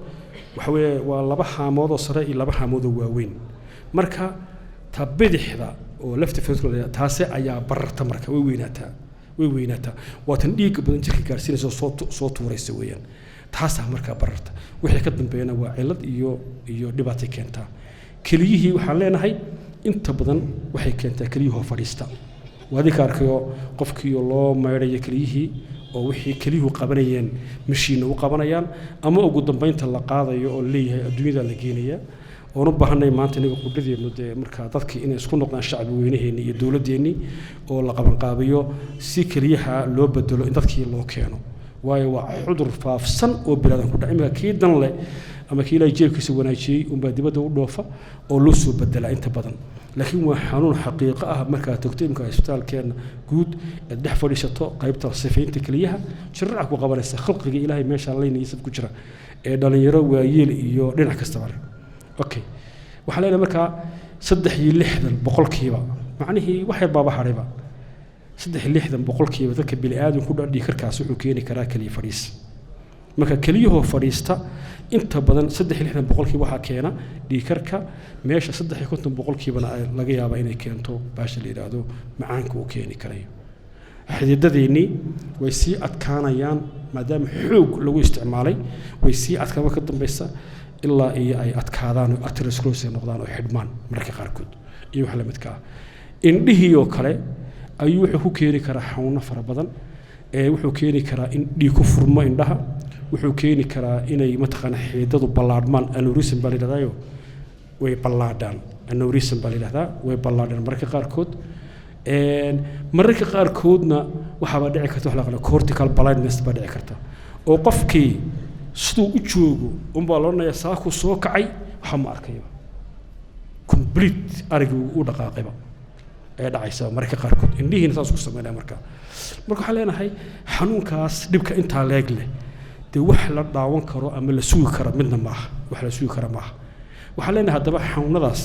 Waxa weeye waa laba haamood oo sare iyo laba haamood oo waaweyn. Marka ta bidixda oo left ventricle, taasi ayaa bararta, marka way weynaataa, way weynaataa. Waa tan dhiigga badan jirka gaarsiinaysa oo soo tuuraysa weeyaan. Taasaa markaa bararta. Wixii ka dambeeyana waa cillad iyo dhibaatay keentaa. Keliyihii waxaan leenahay inta badan waxay keentaa keliyuhoo fadhiista. Waa adinka arkayo qofkii loo maydhayo keliyihii oo wixii keliyuhu qabanayeen mashiinna u qabanayaan, ama ugu dambeynta la qaadayo oo leeyahay adduunyada la geenaya. Oon u baahanay maanta inaga qudhadeednu dee markaa dadkii inay isku noqdaan, shacbi weynaheennii iyo dowladdeennii, oo la qabanqaabiyo si keliyaha loo bedelo in dadkii loo keeno, waayo waa cudur faafsan oo bilaadan ku dhaca. Iminka kii dan leh ama kii Ilaahay jeebkiisa wanaajiyey unbaa dibadda u dhoofa oo loo soo bedelaa inta badan, laakiin waa xanuun xaqiiqo ah. Markaad tagto imika isbitaalkeena guud aad dhex fadhiisato qaybta sifaynta keliyaha, jirraca ku qabanaysa khalqiga Ilaahay meesha laynaya saf ku jira ee dhalinyaro, waayeel iyo dhinac kastaba leh. Okay, waxaan leenahay markaa 63%, macnihii wax yar baaba hadhayba, 63% dadka bini'aadam ku dhaca dhiigkarkaas wuxuu keeni karaa keliya fadhiis. Marka keliyahoo fadhiista inta badan 63% waxaa keena dhiigkarka, meesha 53%na laga yaaba inay keento baasha la yidhaahdo macaanka uu keeni karayo. Xididadeennii way sii adkaanayaan maadaama xoog lagu isticmaalay, way sii adkaan ka dambaysa ilaa iyo ay adkaadaan oo atherosclerosis ay noqdaan oo xidhmaan mararka qaarkood iyo wax la midka ah. Indhihii oo kale ayuu wuxuu ku keeni karaa xanuuno fara badan. Ee wuxuu keeni karaa in dhiig ku furmo indhaha, wuxuu keeni karaa inay mataqaana xiidadu ballaadhmaan, aneurysm baa la yidhahdaayo, way ballaadhaan, aneurysm baa la yidhahdaa, way ballaadhaan mararka qaarkood. Mararka qaarkoodna waxaabaa dhici karta wax la yaqaano cortical blindness baa dhici karta, oo qofkii siduu u joogo unbaa la odhanayaa saakuu soo kacay, waxa ma arkayba, complete aragii u dhaqaaqayba ee dhacaysa mararka qaarkood. Indhihiina saas ku sameynaya. Marka waxaan leenahay xanuunkaas dhibka intaa leeg leh dee wax la dhaawan karo ama la sugi karo midna maaha, wax la sugi kara maaha. Waxaan leenahay haddaba xanuunadaas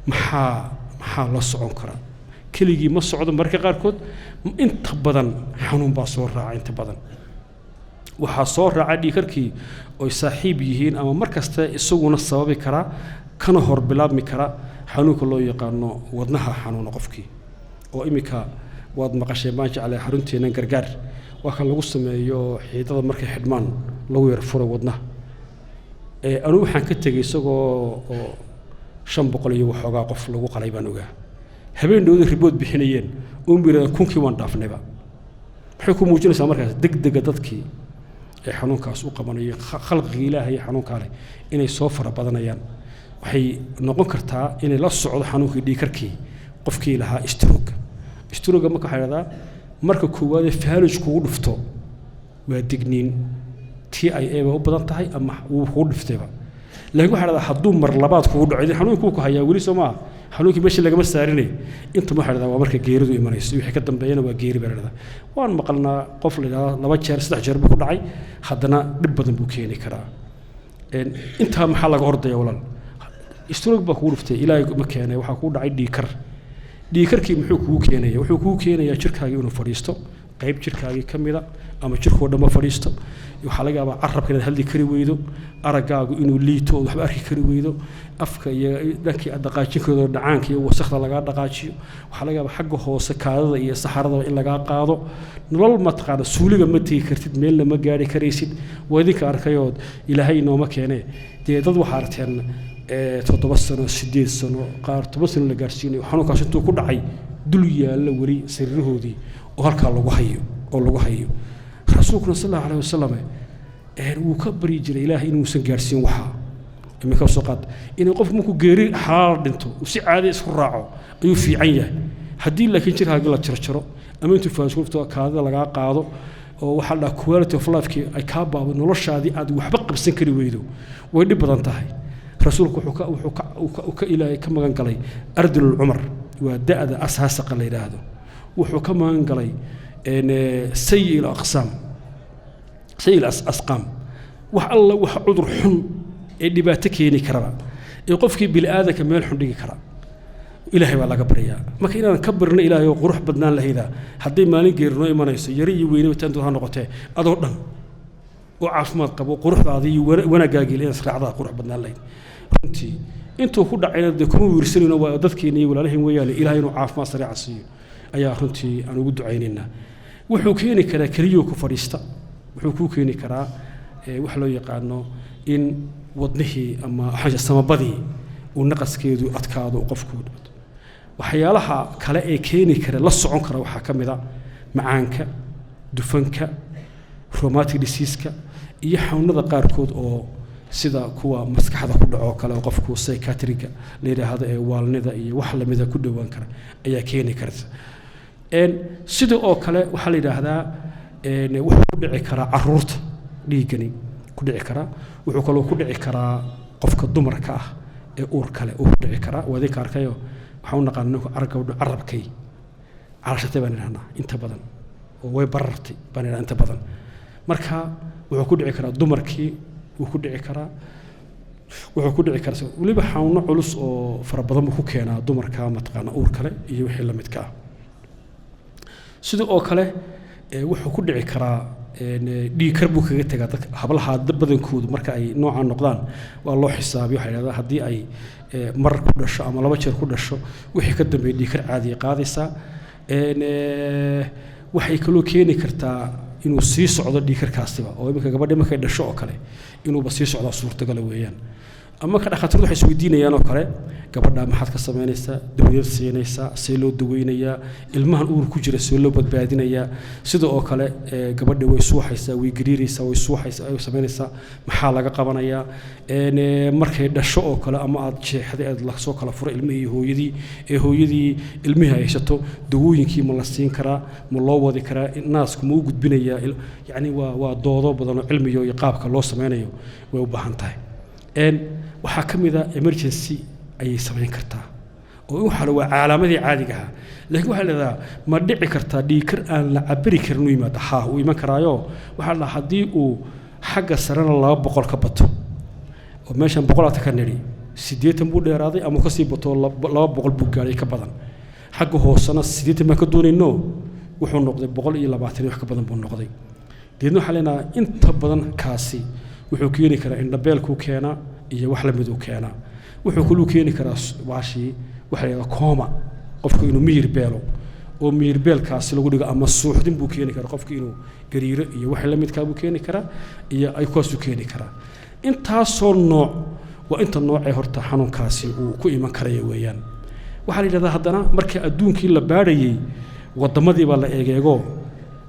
maxaa la socon kara? Keligii ma socdo mararka qaarkood, inta badan xanuun baa soo raaca. Inta badan waxaa soo raaca dhiigkarkii oy saaxiib yihiin ama mar kasta isaguna sababi karaa kana hor bilaabmi kara xanuunka loo yaqaano wadnaha xanuuna qofkii, oo iminka waad maqasheen baan jeclay xarunteennan Gargaar waa kan lagu sameeyo xiidada markay xidhmaan lagu yar furo wadnaha. Anugu waxaan ka tegey isagoo oo 500 iyo waxoogaa qof lagu qalay baan ogaa. Habeen dhowda report bixinayeen uun yidhahdeen 1000-kii waan dhaafnayba. Maxay ku muujinaysaa markaas? Degdega dadkii ee xanuunkaas u qabanayo, khalqiga Ilaahay xanuunkaa leh inay soo fara badanayaan. Waxay noqon kartaa inay la socdo xanuunkii dhiigkarkii qofkii lahaa stroke. Stroke marka waxaa dhahdaa marka koowaadee faalij kugu dhufto waa digniin, TIA ba u badan tahay ama wuu kugu dhuftayba. Laakiin waxaa dhahdaa hadduu mar labaad kugu dhaco, idin xanuunkii ku hayaa weli, soo maaha? Xanuunkii meesha lagama saarinay. Inta waxaa dhahdaa waa marka geeridu imanayso, wixii ka dambeeyana waa geeri baa dhahdaa. Waan maqalnaa qof la yidhahdaa laba jeer, saddex jeer buu ku dhacay, haddana dhib badan buu keeni karaa. Intaa maxaa laga ordaya walaal? Stroke baa kugu dhuftay, Ilaahay ma keenay, waxaa kugu dhacay dhiigkar. Dhiigkarkii muxuu kugu keenaya? Wuxuu kugu keenayaa jirkaagii inuu fadhiisto, qayb jirkaagii ka mida ama jirkoo dhanba fadhiisto. Waxaa laga yaabaa carabka inaad hadli kari weydo, araggaagu inuu liito ood waxba arki kari weydo, afka iyo dhankii aad dhaqaajin karido dhacaanka iyo wasakhda lagaa dhaqaajiyo. Waxaa laga yaabaa xagga hoose kaadada iyo saxaradaba in lagaa qaado. Nolol mataqaana suuliga ma tegi kartid, meelna ma gaari karaysid. Waa idinka arkayood, Ilaahay inooma keenee dee dad waxaa aragteen 7 sano, 8 sano, qaar 10 sano la gaarsiinayo xanuunkaas intuu ku dhacay dul yaalla weli sariirahoodii oo halkaa lagu hayo oo lagu hayo. Rasuulkuna sal Allahu alayhi wasalam wuu ka baryi jiray Ilaahay inuusan gaarsiin waxaa. Iminka soo qaad inay qofku markuu geeri xalaal dhinto uu si caadi isku raaco ayuu fiican yahay. Haddii laakiin jirkaaga la jarjaro ama intuu faaskuufto kaadida lagaa qaado oo waxaa la dhahaa quality of life-kii ay kaa baabo, noloshaadii aad waxba qabsan kari weydo, way dhib badan tahay. Rasuulku wuxuu ka Ilaahay ka magan galay ardulul cumar, waa da'da asaasaqa la yidhaahdo. Wuxuu ka magan galay sayi aqsaam, sayi asqaam, wax alla wax cudur xun ee dhibaato keeni karaba ee qofkii bini'aadanka meel xun dhigi kara Ilaahay baa laga baryaa. Marka inaan ka barno Ilaahay oo qurux badnaan lahaydaa hadday maalin geeri noo imanayso, yari iyo weynaba taantood ha noqotee, adoo dhan oo caafimaad qabo, quruxdaadii iyo wanaaggaagii inaad israacdaa qurux badnaan lahayd. Runtii intuu ku dhacayna dee kuma wiirsanayno, waa dadkeena iyo walaalaheen weeyaane. Ilaahay inuu caafimaad sareeca siiyo ayaa runtii aan ugu ducaynaynaa. Wuxuu keeni karaa keliyoo ku fadhiista. Wuxuu kuu keeni karaa wax loo yaqaano in wadnihii ama samabadii uu naqaskeedu adkaado, qofku dhibato. Waxyaalaha kale ee keeni kara, la socon kara, waxaa ka mid a macaanka, dufanka, rheumatic disease-ka iyo xanuunada qaarkood oo sida kuwa maskaxda ku dhaco kale oo qofku psychiatriga la yidhaahdo ee waalnida iyo wax lamida ku dhowaan kara ayaa keeni karta. Sida oo kale waxaa la yidhaahdaa wuxuu ku dhici karaa caruurta, dhiiggani ku dhici karaa. Wuxuu kaloo ku dhici karaa qofka dumarka ah ee uur kale uu ku dhici karaa. Waa idinka arkayo, waxaan u naqaana ninku gabadho carabkay calashatay baan idhahnaa inta badan, oo way barartay baan idhahnaa inta badan. Marka wuxuu ku dhici karaa dumarkii, wuu ku dhici karaa. Wuxuu ku dhici karaa weliba xanuuno culus oo fara badan buu ku keenaa dumarka mataqaana uur kale iyo wixii la midka ah. Sida oo kale wuxuu ku dhici karaa dhiigkar buu kaga tegaa dadka. Hablaha badankoodu marka ay noocaan noqdaan waa loo xisaabiyo. Waxay yidhahdaa haddii ay mar ku dhasho ama 2 jeer ku dhasho, wixii ka dambeeya dhiigkar caadiya qaadaysaa. Waxay kaloo keeni kartaa inuu sii socdo dhiigkarkaasiba, oo iminka gabadhi markay dhasho oo kale inuuba sii socdaa suurtagala weeyaan. Ama ka dhakhaatiirtu waxay isweydiinayaan oo kale, gabadha maxaad ka samaynaysaa? Dawadeed siinaysaa? See loo daweynayaa? Ilmahan uur ku jira see loo badbaadinayaa? Sida oo kale gabadhi way suuxaysaa, way gariiraysaa, way suuxaysaa, way samaynaysaa, maxaa laga qabanayaa? Markay dhasho oo kale ama aad jeexday, aad lasoo kala furo ilmihii iyo hooyadii, ee hooyadii ilmihii haysato, dawooyinkii ma la siin karaa? Ma loo wadi karaa? Naasku ma u gudbinayaa? Yacni waa doodo badan oo cilmiyo iyo qaabka loo sameynayo way u baahan tahay. Waxaa ka mid a emergency ayay samayn kartaa oo waxa waa calaamadii caadiga ahaa, laakiin waxaa leedahaa ma dhici kartaa dhiigkar aan la cabiri karin u yimaado? Haa, uu iman karaayo. Waxaa la haddii uu xagga sarena 200 ka bato, oo meeshan boqolaata ka nidhi 80 buu dheeraaday ama kasii bato, 200 buu gaadhay ka badan, xagga hoosena 80 baan ka doonayno, wuxuu noqday 120, wax ka badan buu noqday. Deedna waxaa leenahaa inta badan kaasi wuxuu keeni karaa indhabeelkuu keenaa iyo wax lamiduu keenaa. Wuxuu kaluu keeni karaa baashii waxa la yidhahdaa coma, qofku inuu miyir beelo oo miyir beelkaasi lagu dhigo, ama suuxdin buu keeni karaa, qofku inuu gariiro iyo wax la midkaa buu keeni karaa iyo ay kuwaasuu keeni karaa. Intaasoo nooc waa inta noocee horta xanuunkaasi uu ku iman karaya weeyaan. Waxaa la yidhahdaa haddana marka adduunkii la baadhayey waddamadii baa la eegeego.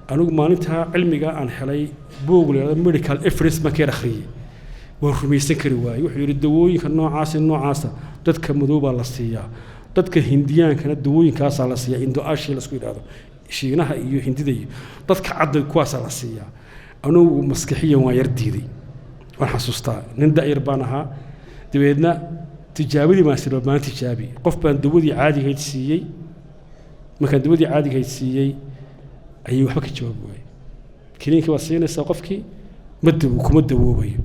Anigu maalintaa cilmiga aan helay buug la yidhahdo medical evidence baan ka yar akhriyey, waan rumaysan kari waayey. Wuxuu yidhi dawooyinka noocaasa noocaasa dadka madow baa la siiyaa, dadka Hindiyaankana dawooyinkaasaa la siiyaa, Indo Asia laisku yidhahdo, Shiinaha iyo Hindida, iyo dadka cadda kuwaasaa la siiyaa. Anugu maskixiyan waan yar diiday. Waan xasuustaa, nin da'yar baan ahaa. Dabeedna tijaabadii baan sirba baan tijaabi, qof baan dawadii caadigahayd siiyey. Markaan dawadii caadigahayd siiyey ayay waxba ka jawaabi waayey. Kiniinkii baad siinaysaa qofkii, ma dawo, kuma dawoobayo.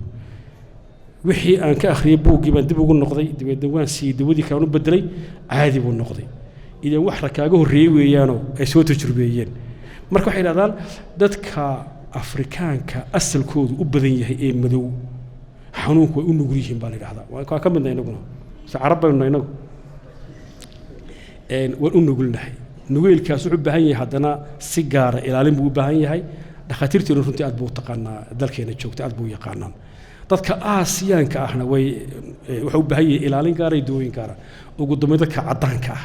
Wixii aan ka akhriyey buuggii baan dib ugu noqday, dabeedna waan siiyey dawadii kalaan u bedelay, caadi buu noqday. Idan wax rakaaga horreeyey weeyaanoo ay soo tajrubeeyeen. Marka waxay yidhahdaan dadka Afrikaanka asalkoodu u badan yahay ee madow xanuunku way u nugul yihiin baa la yidhahdaa. Waa ka midna inaguna, mise Carab baynu nahay inagu, waan u nugulnahay. Nugeylkaas wuxuu u baahan yahay haddana si gaara ilaalin buu u baahan yahay. Dhakhaatiirteenu runtii aad buu u taqaanaa, dalkeena joogta aad buu u yaqaanaan. Dadka Aasiyaanka ahna way waxay u baahan yihiin ilaalin gaara iyo dawooyin gaara. Ugu dambeyn dadka caddaanka ah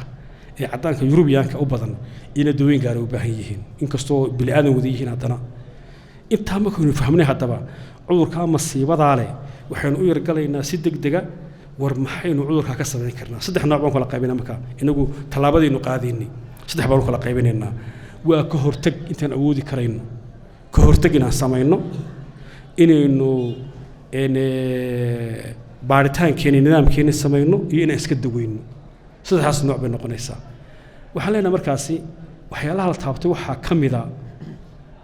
ee caddaanka Yurubiyaanka u badan ina dawooyin gaara u baahan yihiin, inkastoo bini aadan wada yihiin haddana. Intaa markaynu fahmnay haddaba cudurkaa masiibadaa leh Waxaynu u yargalaynaa si degdega. War, maxaynu cudurkaa ka samayn karnaa? Saddex nooc baan kala qaybinaa. Markaa inagu tallaabadaynu qaadaynay saddex baanu kala qaybinaynaa. Waa ka hortag, intaan awoodi karayno ka hortag inaan samayno, inaynu baaritaankeeni, nidaamkeeni samayno, iyo inaan iska daweyno. Saddexdaas nooc bay noqonaysaa. Waxaan leenahay markaasi waxyaalaha la taabtay waxaa ka mid a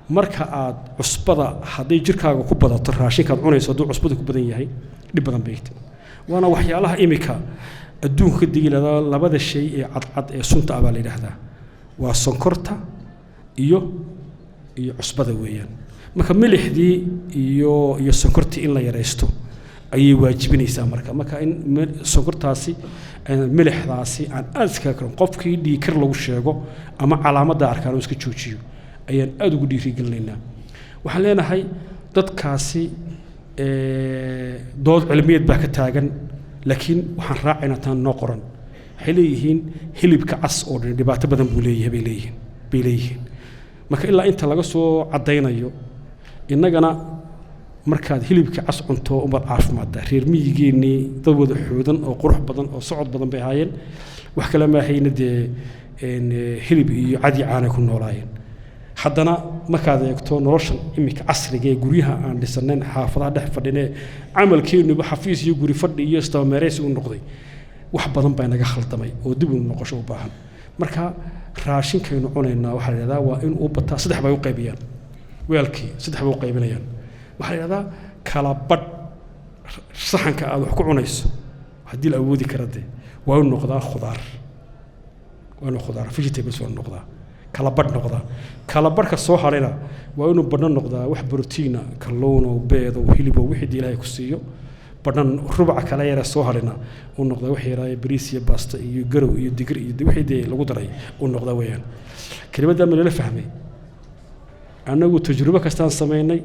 marka aad cusbada hadday jirkaaga ku badato, raashinkaad cunayso hadduu cusbada ku badan yahay, dhib badan bay tahay. Waana waxyaalaha imika adduunka ka digi lahdaa. Labada shay ee cadcad ee sunta ah baa la yidhaahdaa waa sonkorta iyo cusbada weeyaan. Marka milixdii iyo sonkortii in la yaraysto ayay waajibinaysaa. Marka in sonkortaasi, milixdaasi aan aada iskaga karin, qofkii dhiigkar lagu sheego ama calaamadda arkaan oo iska joojiyo ayaan aada ugu dhiirigelinaynaa. Waxaan leenahay dadkaasi dood cilmiyeed baa ka taagan, laakiin waxaan raacaynaa taan noo qoran. Waxay leeyihiin hilibka cas oo dhan dhibaato badan buu leeyahay bay leeyihiin. Marka ilaa inta laga soo caddaynayo, innagana markaad hilibka cas cunto umaad caafimaadda. Reer miyigeennii dad wada xoodan oo qurux badan oo socod badan bay ahaayeen. Wax kale maahayna dee hilib iyo cadi caanay ku noolaayeen. Haddana markaad eegto noloshan iminka casriga ee guryaha aan dhisanayn, xaafadaha dhex fadhinee, camalkeennuba xafiis iyo guri fadhi iyo istabameereysi u noqday, wax badan baa naga khaldamay oo dib u noqosho u baahan. Marka raashinkaynu cunaynaa waxaa la yidhahdaa waa in uu bataa. Saddex bay u qaybiyaan weelkii, saddex bay u qaybinayaan. Waxaa la yidhahdaa kala badh saxanka aad wax ku cunayso, haddii la awoodi kara dee, waa inuu noqdaa khudaar, waa inuu khudaar, vegetables, waa inuu noqdaa kala badh noqdaa. Kala badhka soo harayna waa inuu badhno noqdaa wax brotiina, kalluuno, beedo, hilibo, wixii dee Ilaahay ku siiyo badhan. Rubaca kale yara soo harayna uu noqdaa wax yaraayo bariis iyo baasta iyo garow iyo digir iyo wixii dee lagu daray uu noqdaa weeyaan. Kelimaddaa ma lala fahmay? Annagu tajrubo kastaan samaynay.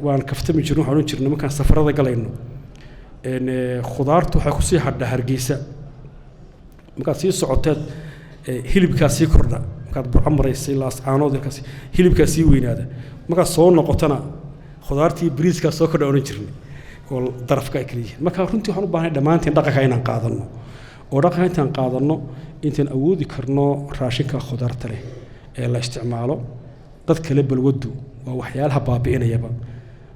Waan kaftami jirnay, waxaan odhan jirnay markaan safarada galayno, khudaartu waxay kusii hadhaa Hargeysa. Markaad sii socoteed hilibkaa sii kordha. Markaad Burco maraysa ilaa Caanood ilkaas hilibkaa sii weynaada. Markaad soo noqotona khudaartii, bariiskaa soo kordha odhan jirnay, oo darafka ay kala yihiin. Marka runtii waxaan u baahnay dhammaanteen dhaqanka inaan qaadanno, oo dhaqanka intaan qaadanno, intaan awoodi karno raashinka khudaarta leh ee la isticmaalo. Dad kale balwaddu waa waxyaalaha baabi'inayaba.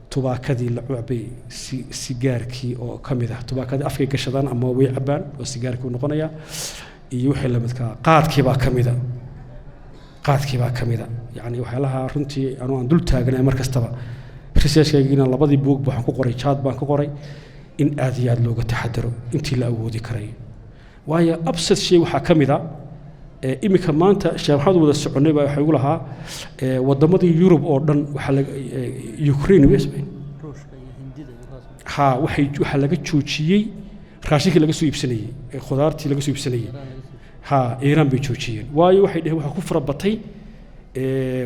Tubaakadii la cabay, si sigaarkii oo ka mid ah, tubaakadii afkay gashadaan ama way cabaan oo sigaarkii u noqonaya, iyo wixii la midkaa. Qaadkii baa ka mida, qaadkii baa ka mida. Yacni waxyaalaha runtii anuu aan dul taaganay mar kastaba. Researchkaygiina labadii buug waxaan ku qoray, jaad baan ku qoray, in aad iyo aad looga taxadaro intii la awoodi karayo. Waayo absad shay waxaa ka mid a iminka maanta Sheekh Maxamed wada soconnay baa waxaa igu lahaa waddamadii Yurub oo dhan waxaa laga Ukraine ha waxay waxaa laga joojiyey raashinkii laga soo iibsanayey, khudaartii laga soo iibsanayey. Ha, Iiraan bay joojiyeen. Waayo waxay dheheen waxaa ku farabatay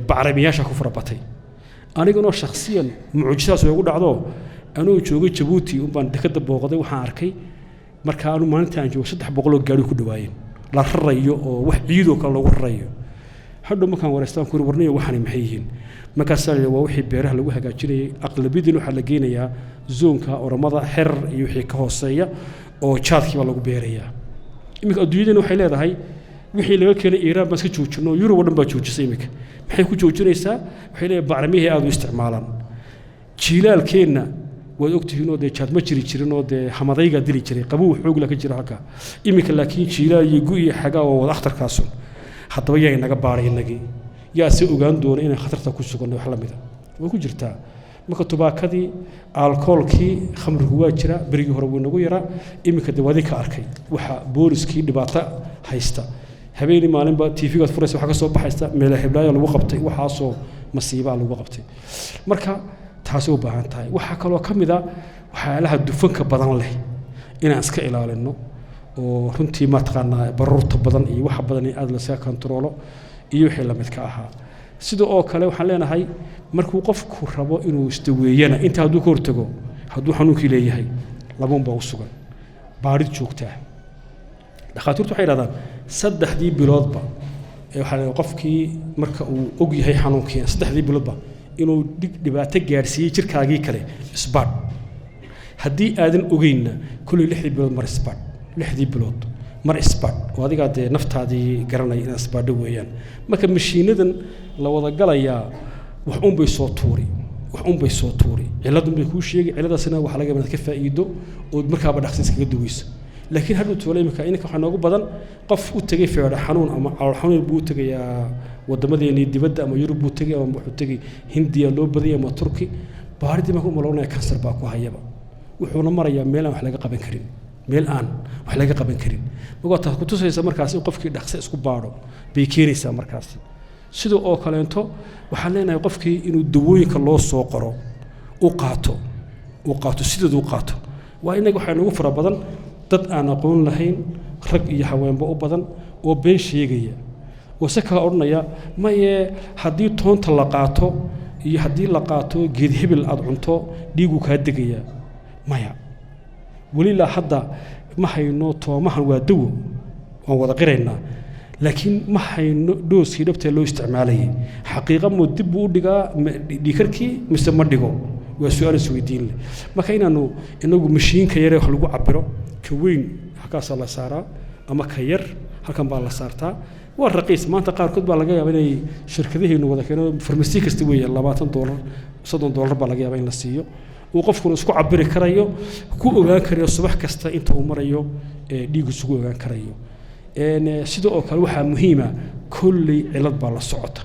bacrimiyaasha ku farabatay. Aniganoo shakhsiyan mucjisadaas way ugu dhacdo, anuu joogay Jabuuti unbaan dekadda booqday. Waxaan arkay marka anu maalinta aan joogo 300 oo gaari ku dhawaayeen la rarayo, oo wax ciidoo kale loogu rarayo. Hadhow markaan wareystaan ku warnayo waxaani maxay yihiin, markaasaa la waa wixii beeraha lagu hagaajinayay. Aqlabiyadiina waxaa la geynayaa zoonka Oromada, Xerar iyo wixii ka hooseeya, oo jaadkii baa lagu beerayaa. Iminka adduunyadana waxay leedahay wixii laga keenay Iiraan baan iska joojino. Yurub oo dhan baa joojisay. Iminka maxay ku joojinaysaa? Waxay leeyahay bacrimihii aada u isticmaalaan. Jiilaalkeenna waad ogtihiin oo dee jaad ma jiri jirin, oo dee hamadaygaa dili jiray, qabow xoogla ka jira halkaa. Iminka laakiin jiilaal iyo gu iyo xagaa waa wada akhtarkaasun. Haddaba yaa inaga baaray innagii? Yaa se ogaan doona inaan khatarta ku suganno? Wax la mida way ku jirtaa. Marka tubaakadii, alkoolkii, khamrigu waa jira. Berigii hore wuu inagu yaraa. Iminka dee waadin ka arkay waxa booliskii dhibaato haysta. Habeenii maalinba TV-gaad furaysa waxaa ka soo baxaysa meela heblaayo lagu qabtay, waxaasoo masiibaa lagu qabtay. Marka taasi u baahan tahay. Waxaa kaloo ka mid a waxyaalaha dufanka badan leh inaan iska ilaalino, oo runtii mataqaanaa baruurta badan iyo waxa badan in aada lasaga kontaroolo iyo wixii la midka ahaa. Sida oo kale waxaan leenahay markuu qofku rabo inuu isdaweeyana, inta hadduu ka hortago, hadduu xanuunkii leeyahay, labuun baa u sugan: baadhid joogtaa. Dhakhaatiirtu waxay yidhahdaan saddexdii biloodba ee waxaa la qofkii marka uu og yahay xanuunkiina, saddexdii biloodba Inuu dhibaato gaadhsiiyey jirkaagii kale, isbaadh. Haddii aadan ogeynna, kolley 6dii bilood mar isbaadh, 6dii bilood mar isbaadh, oo adigaa dee naftaadii garanaya inaad isbaadho weeyaan. Marka mashiinadan la wada galayaa wax unbay soo tuuri, wax unbay soo tuuri, cilladun bay kuu sheegi. Cilladaasina waxaa laga yaabaa inaad ka faa'iido ood markaaba dhaqsi iskaga duweyso. Laakiin hadhow toole imika ininka waxaa noogu badan qof u tegay feedho xanuun ama calool xanuun buu u tegayaa wadamadeennii dibadda, ama Yurub buu tegay, ama wuxuu tegay Hindiya loo badanyay, ama Turki. Baaridii marka u malaynaya kansar baa ku hayaba, wuxuuna marayaa meel aan wax laga qaban karin, meel aan wax laga qaban karin. Marka waa taas ku tusaysa markaas in qofkii dhaqso isku baadho bay keenaysaa. Markaasi sida oo kaleento waxaan leenahay qofkii inuu dawooyinka loo soo qoro u qaato, uu qaato sideedu u qaato. Waa innaga waxaa noogu fara badan dad aan aqoon lahayn, rag iyo haweenba u badan, oo been sheegaya oo se kala odhanaya: maye, haddii toonta la qaato iyo haddii la qaato geed hebel aad cunto, dhiiguu kaa degayaa. Maya, weli ilaa hadda ma hayno. Toomahan waa dawo, waan wada qiraynaa, laakiin ma hayno dose-kii dhabtee loo isticmaalayay. Xaqiiqa mo dib buu u dhigaa dhiikarkii mise ma dhigo? Waa su-aal isweydiin leh. Marka inaanu inagu mashiinka yare wax lagu cabiro, ka weyn halkaasaa la saaraa ama ka yar halkan baa la saartaa, waa raqiis. Maanta qaarkood baa laga yaabaa inay shirkadaheenu wada keeno, farmasi kasta weeye, $20, $30 baa laga yaabaa in la siiyo, uu qofkuna isku cabiri karayo, ku ogaan karayo subax kasta inta uu marayo dhiigu isugu ogaan karayo. Sida oo kale waxaa muhiima, kolley cilad baa la socota,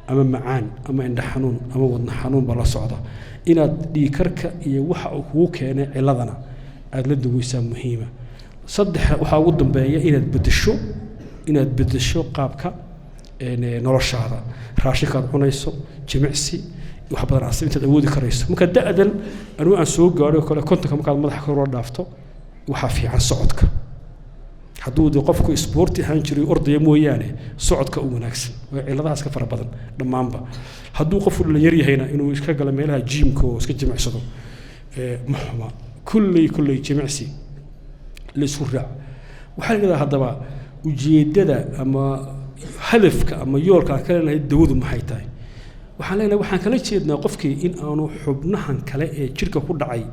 ama macaan ama indha xanuun ama wadna xanuun baa la socda. Inaad dhiigkarka iyo waxa uu kugu keenay ciladana aada la daweysaa muhiima. Saddex, waxaa ugu dambeeya inaad beddesho qaabka noloshaada, raashinkaad cunayso, jimicsi, wax badan aad intaad awoodi karayso. Marka da'dan anigu aan soo gaadho kale, 50-ka markaad madaxa kor ula dhaafto, waxaa fiican socodka. Hadduu de qofku isboorti ahaan jiray, ordaya mooyaane, socodka u wanaagsan waa cilladahaas ka fara badan dhammaanba. Hadduu qofku dhalinyar yahayna, inuu iska galo meelaha gym-ka oo iska jimicsado ma xuma. Kulley jimicsi la isku raac. Waxaa la yidhahdaa haddaba ujeeddada ama hadafka ama yoolka aan ka leenahay dawadu maxay tahay? Waxaan leenahay, waxaan kala jeednaa qofkii in aanu xubnahan kale ee jirka ku dhacay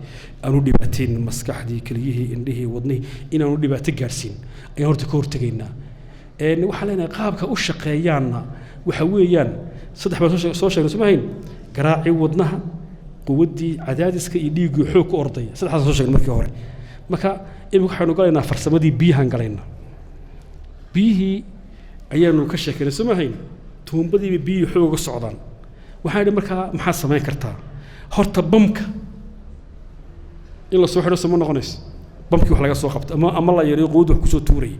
aanu dhibaataynin, maskaxdii, keliyihii, indhihii, wadnihii, inaanu dhibaato gaadhsiin ayaan horta ka hortegaynaa. Waxaan leenahay qaabka u shaqeeyaanna waxa weeyaan saddex baan soo sheegnay, soo mahayn? Garaacii wadnaha, quwaddii cadaadiska iyo dhiiggii xoog ku ordaya, saddexdaas soo sheegnay markii hore. Marka imika waxaynu galaynaa farsamadii biyahan galaynaa. Biyihii ayaanu ka sheekeynay, soo mahayn? Tuumbadiiba biyihii xoog uga socdaan. Waxaan idhi markaa maxaad samayn kartaa? Horta bamka in la soo xidho sama noqonayso, bamkii wax laga soo qabto ama la yareeyo quwadda wax kusoo tuurayay.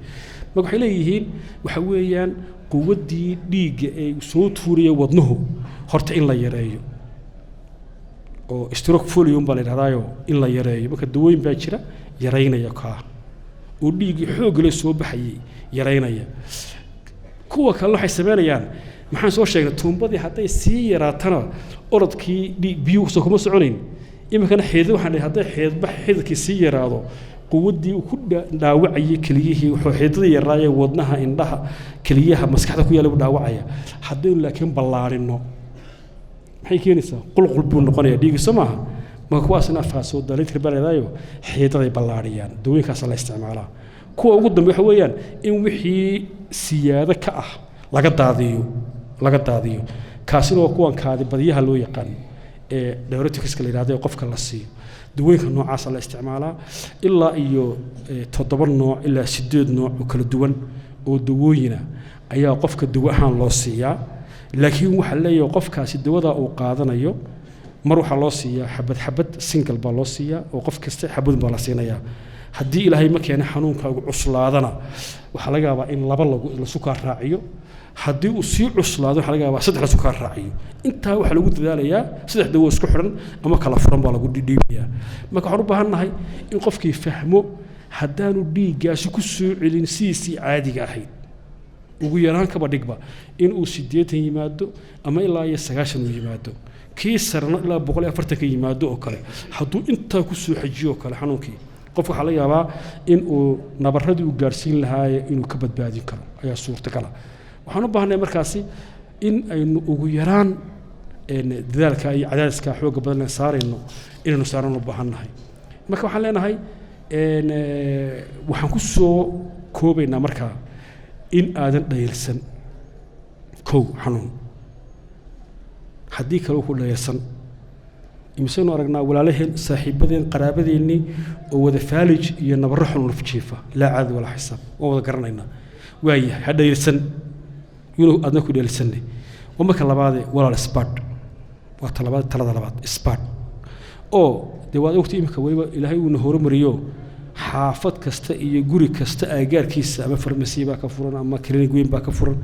Marka waxay leeyihiin waxa weeyaan quwaddii dhiigga ee soo tuuraya wadnuhu horta in la yareeyo, oo stroke volume baa la yidhahdaayo, in la yareeyo. Marka dawooyin baa jira yaraynaya kaa oo dhiiggii xoogga soo baxayay yaraynaya. Kuwa kale waxay samaynayaan, maxaan soo sheegnay? Tuumbadii hadday sii yaraatana, orodkii dhiig biyuhu soo kuma soconayn. Iminkana xidid waxaan dhahay, hadday xididba xididkii sii yaraado, quwaddii uu ku dhaawacayay keliyihii, wuxuu xididadii yaraayee wadnaha, indhaha, keliyaha, maskaxda ku yaallay buu dhaawacaya. Haddaynu laakiin ballaarino, maxay keenaysaa? Qulqul buu noqonayaa dhiigii, soo maaha? Marka kuwaasna vasodilator baa leedaayo, xididaday ballaariyaan, dawooyinkaasa la isticmaalaa. Kuwa ugu dambe waxa weeyaan in wixii siyaado ka ah laga daadiyo, laga daadiyo. Kaasina waa kuwan kaadi badiyaha loo yaqaan ee diuretics-ka la yidhahdo ee qofka la siiyo. Dawooyinka noocaasa la isticmaalaa, ilaa iyo 7 nooc ilaa 8 nooc oo kala duwan oo dawooyina ayaa qofka dawo ahaan loo siiyaa. Laakiin waxaa leeyahay qofkaasi dawada uu qaadanayo mar waxaa loo siiyaa xabad xabad, single baa loo siiyaa, oo qof kasta xabadun baa la siinayaa. Haddii Ilaahay ma keena xanuunkaagu cuslaadana, waxaa laga yaabaa in laba lagu lasu kaa raaciyo. Haddii uu sii cuslaado, waxaa laga yaabaa saddex lasu kaa raaciyo. Intaa waxaa lagu dadaalayaa saddex dawo isku xidhan ama kala furan baa lagu dhiibayaa. Marka waxaan u baahan nahay in qofkii fahmo, haddaanu dhiiggaasi ku soo celin sidiisii caadiga ahayd, ugu yaraan kaba dhigba inuu 80 yimaado ama ilaa iyo 90 uu yimaado, kii sarena ilaa 140 ka yimaado oo kale, hadduu intaa ku soo xajiyo oo kale xanuunkii qofka, waxaa laga yaabaa in uu nabaradii uu gaadhsiin lahaaye inuu ka badbaadin karo ayaa suurtagala. Waxaan u baahnay markaasi in aynu ugu yaraan Dadaalka iyo cadaadiska xoogga badan aan saarayno inaynu saarano u baahan nahay. Marka waxaan leenahay, waxaan ku soo koobaynaa markaa in aadan dhayalsan kow xanuun, haddii kale ku dhayalsan. Imisaynu aragnaa walaalaheen, saaxiibadeen, qaraabadeennii oo wada faalij iyo nabarro xun jiifa, laa caadi walaa xisaab, waan wada garanaynaa. Waayahay, ha dhayalsan yunu aadna ku dhayalsanne. Waa marka labaade, walaal, isbaadh waa talabaad, talada labaad isbaadh. Oo dee waad ogtay iminka weliba Ilaahay uuna horumariyo, xaafad kasta iyo guri kasta aagaarkiisa ama farmasiya baa ka furan ama clinic weyn baa ka furan.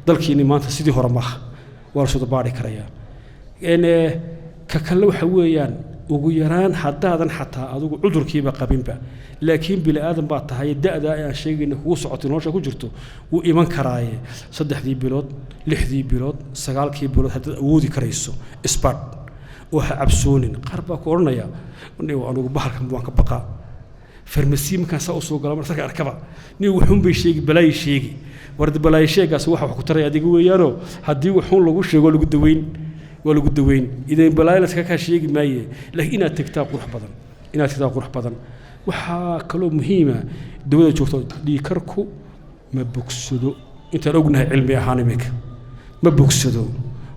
Dalkiini maanta sidii hore maaha, waa la soo baari karayaa. Ka kale waxa weeyaan, ugu yaraan haddaadan xataa adigu cudurkiiba qabinba, laakiin bini aadan baa tahay, da'daa aan sheegayna kugu socotay, nolosha ku jirto, wuu iman karaaye. 3dii bilood, 6dii bilood, 9kii bilood, haddaad awoodi karayso isbaadh oo ha cabsoonin. Qaar baa ku odhanaya, "Anigu bahalkan waan ka baqaa, farmasiya markaan saa usoo gala, marka arkaba nin wuxuun bay sheegi, balaayi sheegi." Warda balaayi sheegaas waxa wax ku taray adiga weeyaanoo, haddii wuxuun lagu sheego lagu daweyn, waa lagu daweyn. Idan balaayo laska kaa sheegi maaye, laakiin inaad tagtaa qurux badan, inaad tagtaa qurux badan. Waxaa kaloo muhiima dawada joogto. Dhiigkarku ma bogsado, intaan ognahay cilmi ahaan iminka ma bogsado.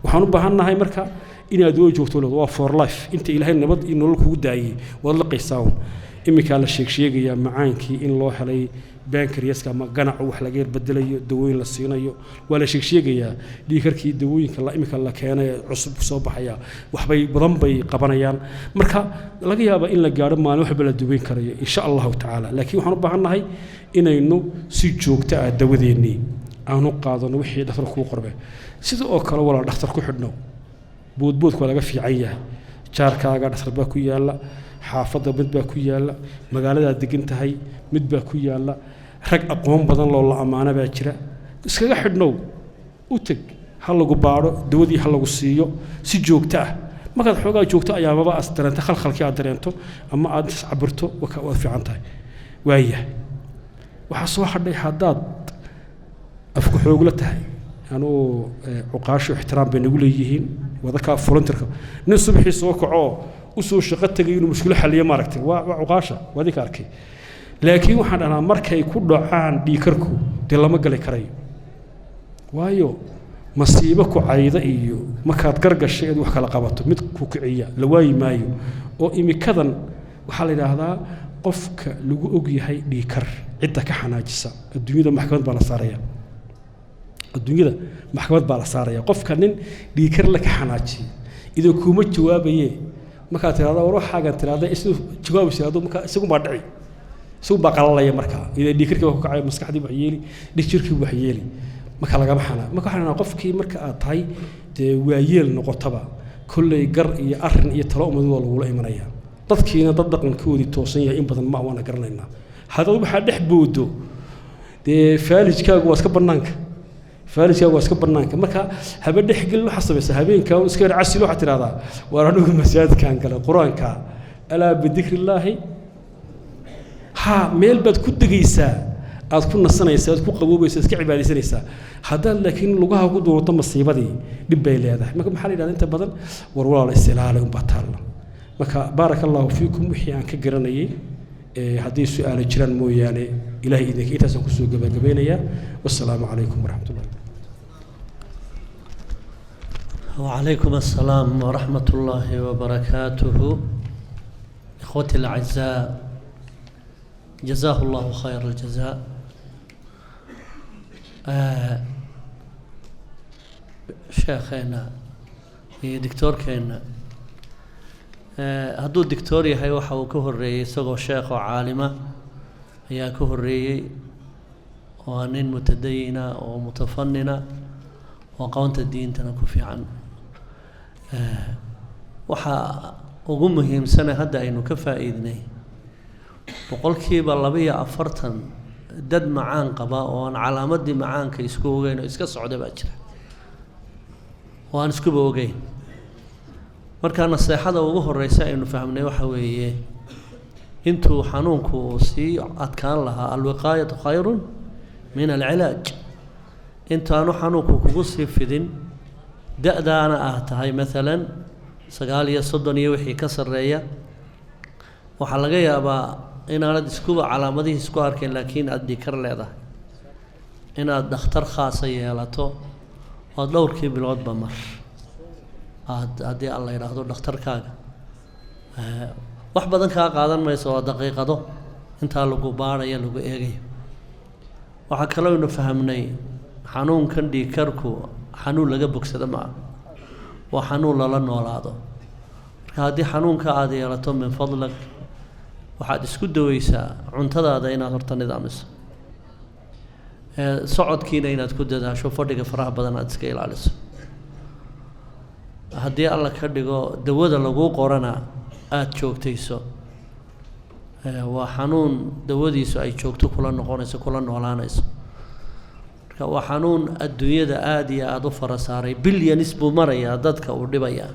Waxaan u baahan nahay marka inaad dawada joogto leedo, waa for life. Inta Ilaahay nabad iyo nolol kugu daayey waad liqaysaa un. Iminkaa la sheeg sheegayaa macaankii in loo helay pancreaska ama ganacu wax laga bedelayo, dawooyin la siinayo, waa la sheeg sheegayaa. Dhiigkarkii dawooyinka la iminka la keenay cusub soo baxaya waxbay badan bay qabanayaan. Marka laga yaaba in la gaadho maalin waxba la daweyn karayo, insha Allahu tacaala. Laakiin waxaan u baahan nahay inaynu si joogto ah dawadeennii aanu qaadano, wixii dhakhtar kuu qorbe. Sida oo kale, walaal, dhakhtar ku xidhno, boodboodku waa laga fiican yahay. Jaarkaaga dhakhtar baa ku yaalla, xaafadda mid baa ku yaalla, magaaladaad degan tahay mid baa ku yaalla, rag aqoon badan loo la ammaano baa jira. Iskaga xidhnow, u teg, ha lagu baadho, dawadii ha lagu siiyo si joogto ah. Markaad xoogaa joogto ayaamaba aad dareento khalkhalkii aad dareento ama aad iscabirto, waad fiican tahay. Waayahay, waxaa soo hadhay haddaad afku xoogla tahay. Anuu cuqaashu ixtiraam bay nagu leeyihiin, wadakaa volunteerka, nin subaxii soo kacoo usoo shaqo tegay inuu mushkilo xalliyo, maaragtay, waa cuqaasha, waa adinka arkay. Laakiin waxaan dhahnaa markay ku dhacaan dhiikarku dee lama gali karayo, waayo masiibo ku cayda iyo markaad gargashay eed wax kala qabato mid ku kiciya la waayi maayo. Oo imikadan waxaa la yidhaahdaa qofka lagu og yahay dhiikar cidda ka xanaajisa adduunyada maxkamad baa la saaraya, adduunyada maxkamad baa la saaraya. Qofka nin dhiikar la ka xanaajiya idan kuma jawaabaye, markaad tirahda war waxaagan tirahda, isuu jawaabaysa tirahdo, markaa isagun baa dhici, isagun baa qalalaya. Markaa idan dhiikarkii baa ku kacay, maskaxdii wax yeeli, dhig jirkii wax yeeli, marka lagama xanaa. Marka waxaan dhahnaa qofkii marka aad tahay dee waayeel noqotaba, kolley gar iyo arrin iyo talo umad waa lagula imanaya. Dadkiina dad dhaqankoodii toosan yahay in badan ma waana garanaynaa. Haddaad waxaa dhex boodo dee faalijkaagu waa iska bannaanka, faalijkaagu waa iska bannaanka. Marka haba dhexgelin. Waxaa samaysa habeenkaa iska yar casil, waxaad tidhahdaa, waar anigu masaajidkaan galay qur-aanka, alaa bidikri illaahi. Ha meel baad ku degaysaa, aad ku nasanaysaa, aad ku qaboobaysaa, iska cibaadaysanaysaa. Haddaad laakiin lugaha ku doonato masiibadii, dhib bay leedahay. Marka maxaa la yidhahda inta badan, war walaala isilaale unbaa taalla. Marka baaraka Allahu fiikum, wixii aan ka garanayay, haddii su-aalo jiraan mooyaane, Ilahay idinka intaasaan kusoo gabagabeynayaa. Wassalaamu calaykum waraxmat ullahi. وعليكم السلام ورحمة الله وبركاته. إخوتي الأعزاء، جزاه الله خير الجزاء. شيخنا iyo doctoorkeena, hadduu doctor yahay waxa uu ka horreeyey isagoo sheekh oo caalima ayaa ka horreeyey, oo ah nin mutadayina oo mutafanina oo aqoonta diintana ku fiican. Waxaa ugu muhiimsane hadda aynu ka faa'iidnay, 42% dad macaan qaba oo aan calaamadii macaanka isku ogeyn oo iska socda baa jira, oo aan iskuba ogeyn. Marka naseexada ugu horeysa aynu fahmnay waxa weeye, intuu xanuunku uu sii adkaan lahaa, alwiqaayatu khayrun min alcilaaj. Intaanu xanuunku kugu sii fidin, Da-daana ah tahay maalan 39 iyo wixii ka sarreeya, waxaa laga yaabaa inaanad iskuba calaamadihii isku arkayn, laakiin aada dhiigkar leedahay, inaad dhakhtar khaasa yeelato ood dhowrkii biloodba mar aad, haddii aan la yidhaahdo, dhakhtarkaaga. Wax badan kaa qaadan mayso, waa daqiiqado intaa lagu baadhayo, lagu eegayo. Waxaa kalooynu fahamnay xanuunkan dhiigkarku xanuun laga bogsado ma ah, waa xanuun lala noolaado. Marka haddii xanuunka aada yeelato, min fadlak waxaad isku daweysaa cuntadaada inaad horta nidaamiso, socodkiina inaad ku dadaasho, fadhiga faraha badan aada iska ilaaliso. Haddii Alla ka dhigo, dawada laguu qorana aada joogtayso. Waa xanuun dawadiisu ay joogto kula noqonayso, kula noolaanayso. Marka waa xanuun adduunyada aada iyo aada u fara saaray. Bilyanis buu marayaa dadka uu dhibayaa,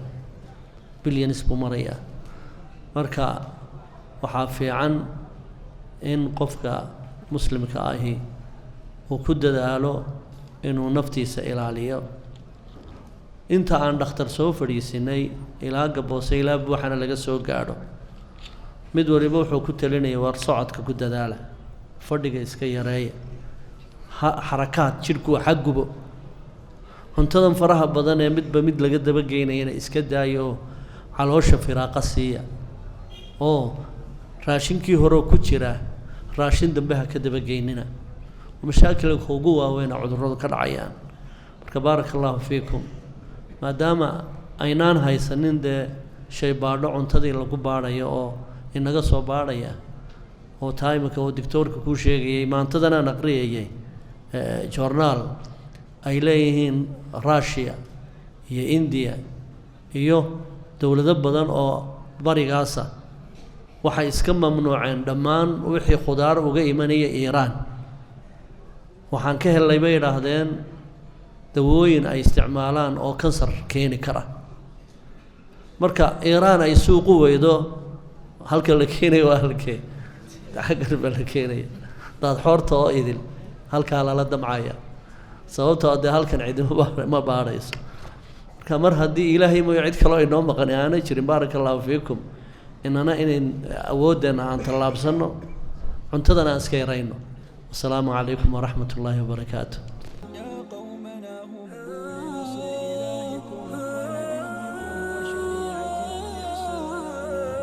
bilyanis buu marayaa. Marka waxaa fiican in qofka muslimka ahi uu ku dadaalo inuu naftiisa ilaaliyo. Inta aan dhakhtar soo fadhiisinay, ilaa Gaboose ilaa Buuxana laga soo gaadho, mid waliba wuxuu ku talinaya: war socodka ku dadaala, fadhiga iska yareeya, ha xarakaad jidhku ha gubo, cuntadan faraha badan ee midba mid laga dabageynayana iska daayo oo caloosha firaaqa siiya, oo raashinkii horeo ku jira raashin dambe ha ka dabageynina. Mashaakilka ugu waaweyna cudurradu ka dhacayaan. Marka baaraka allahu fiikum, maadaama aynaan haysanin dee shay baadho cuntadii lagu baadhayo oo inaga soo baadhaya, oo taa imika oo doctoorka kuu sheegayay, maantadanaan aqriyayay joornaal ay leeyihiin Russia iyo India iyo dowlado badan oo barigaasa waxay iska mamnuuceen dhammaan wixii khudaar uga imanaya Iiraan. Waxaan ka helnay, bay idhaahdeen, dawooyin ay isticmaalaan oo kansar keeni kara. Marka Iiraan ay suuqu weydo, halka la keenayo waa halkee? Xaggan baa la keenaya, daadxoorta oo idil halkaa lala damcaya, sababtoo dee halkan cidima ma baadhayso. Marka mar haddii Ilaahay mooyo cid kaloo inoo maqan aanay jirin, baaraka allahu fiikum, inana inayn awoodeenna aan tallaabsanno, cuntadana aan iska yarayno. Wasalaamu calaykum waraxmat ullaahi wabarakaatu.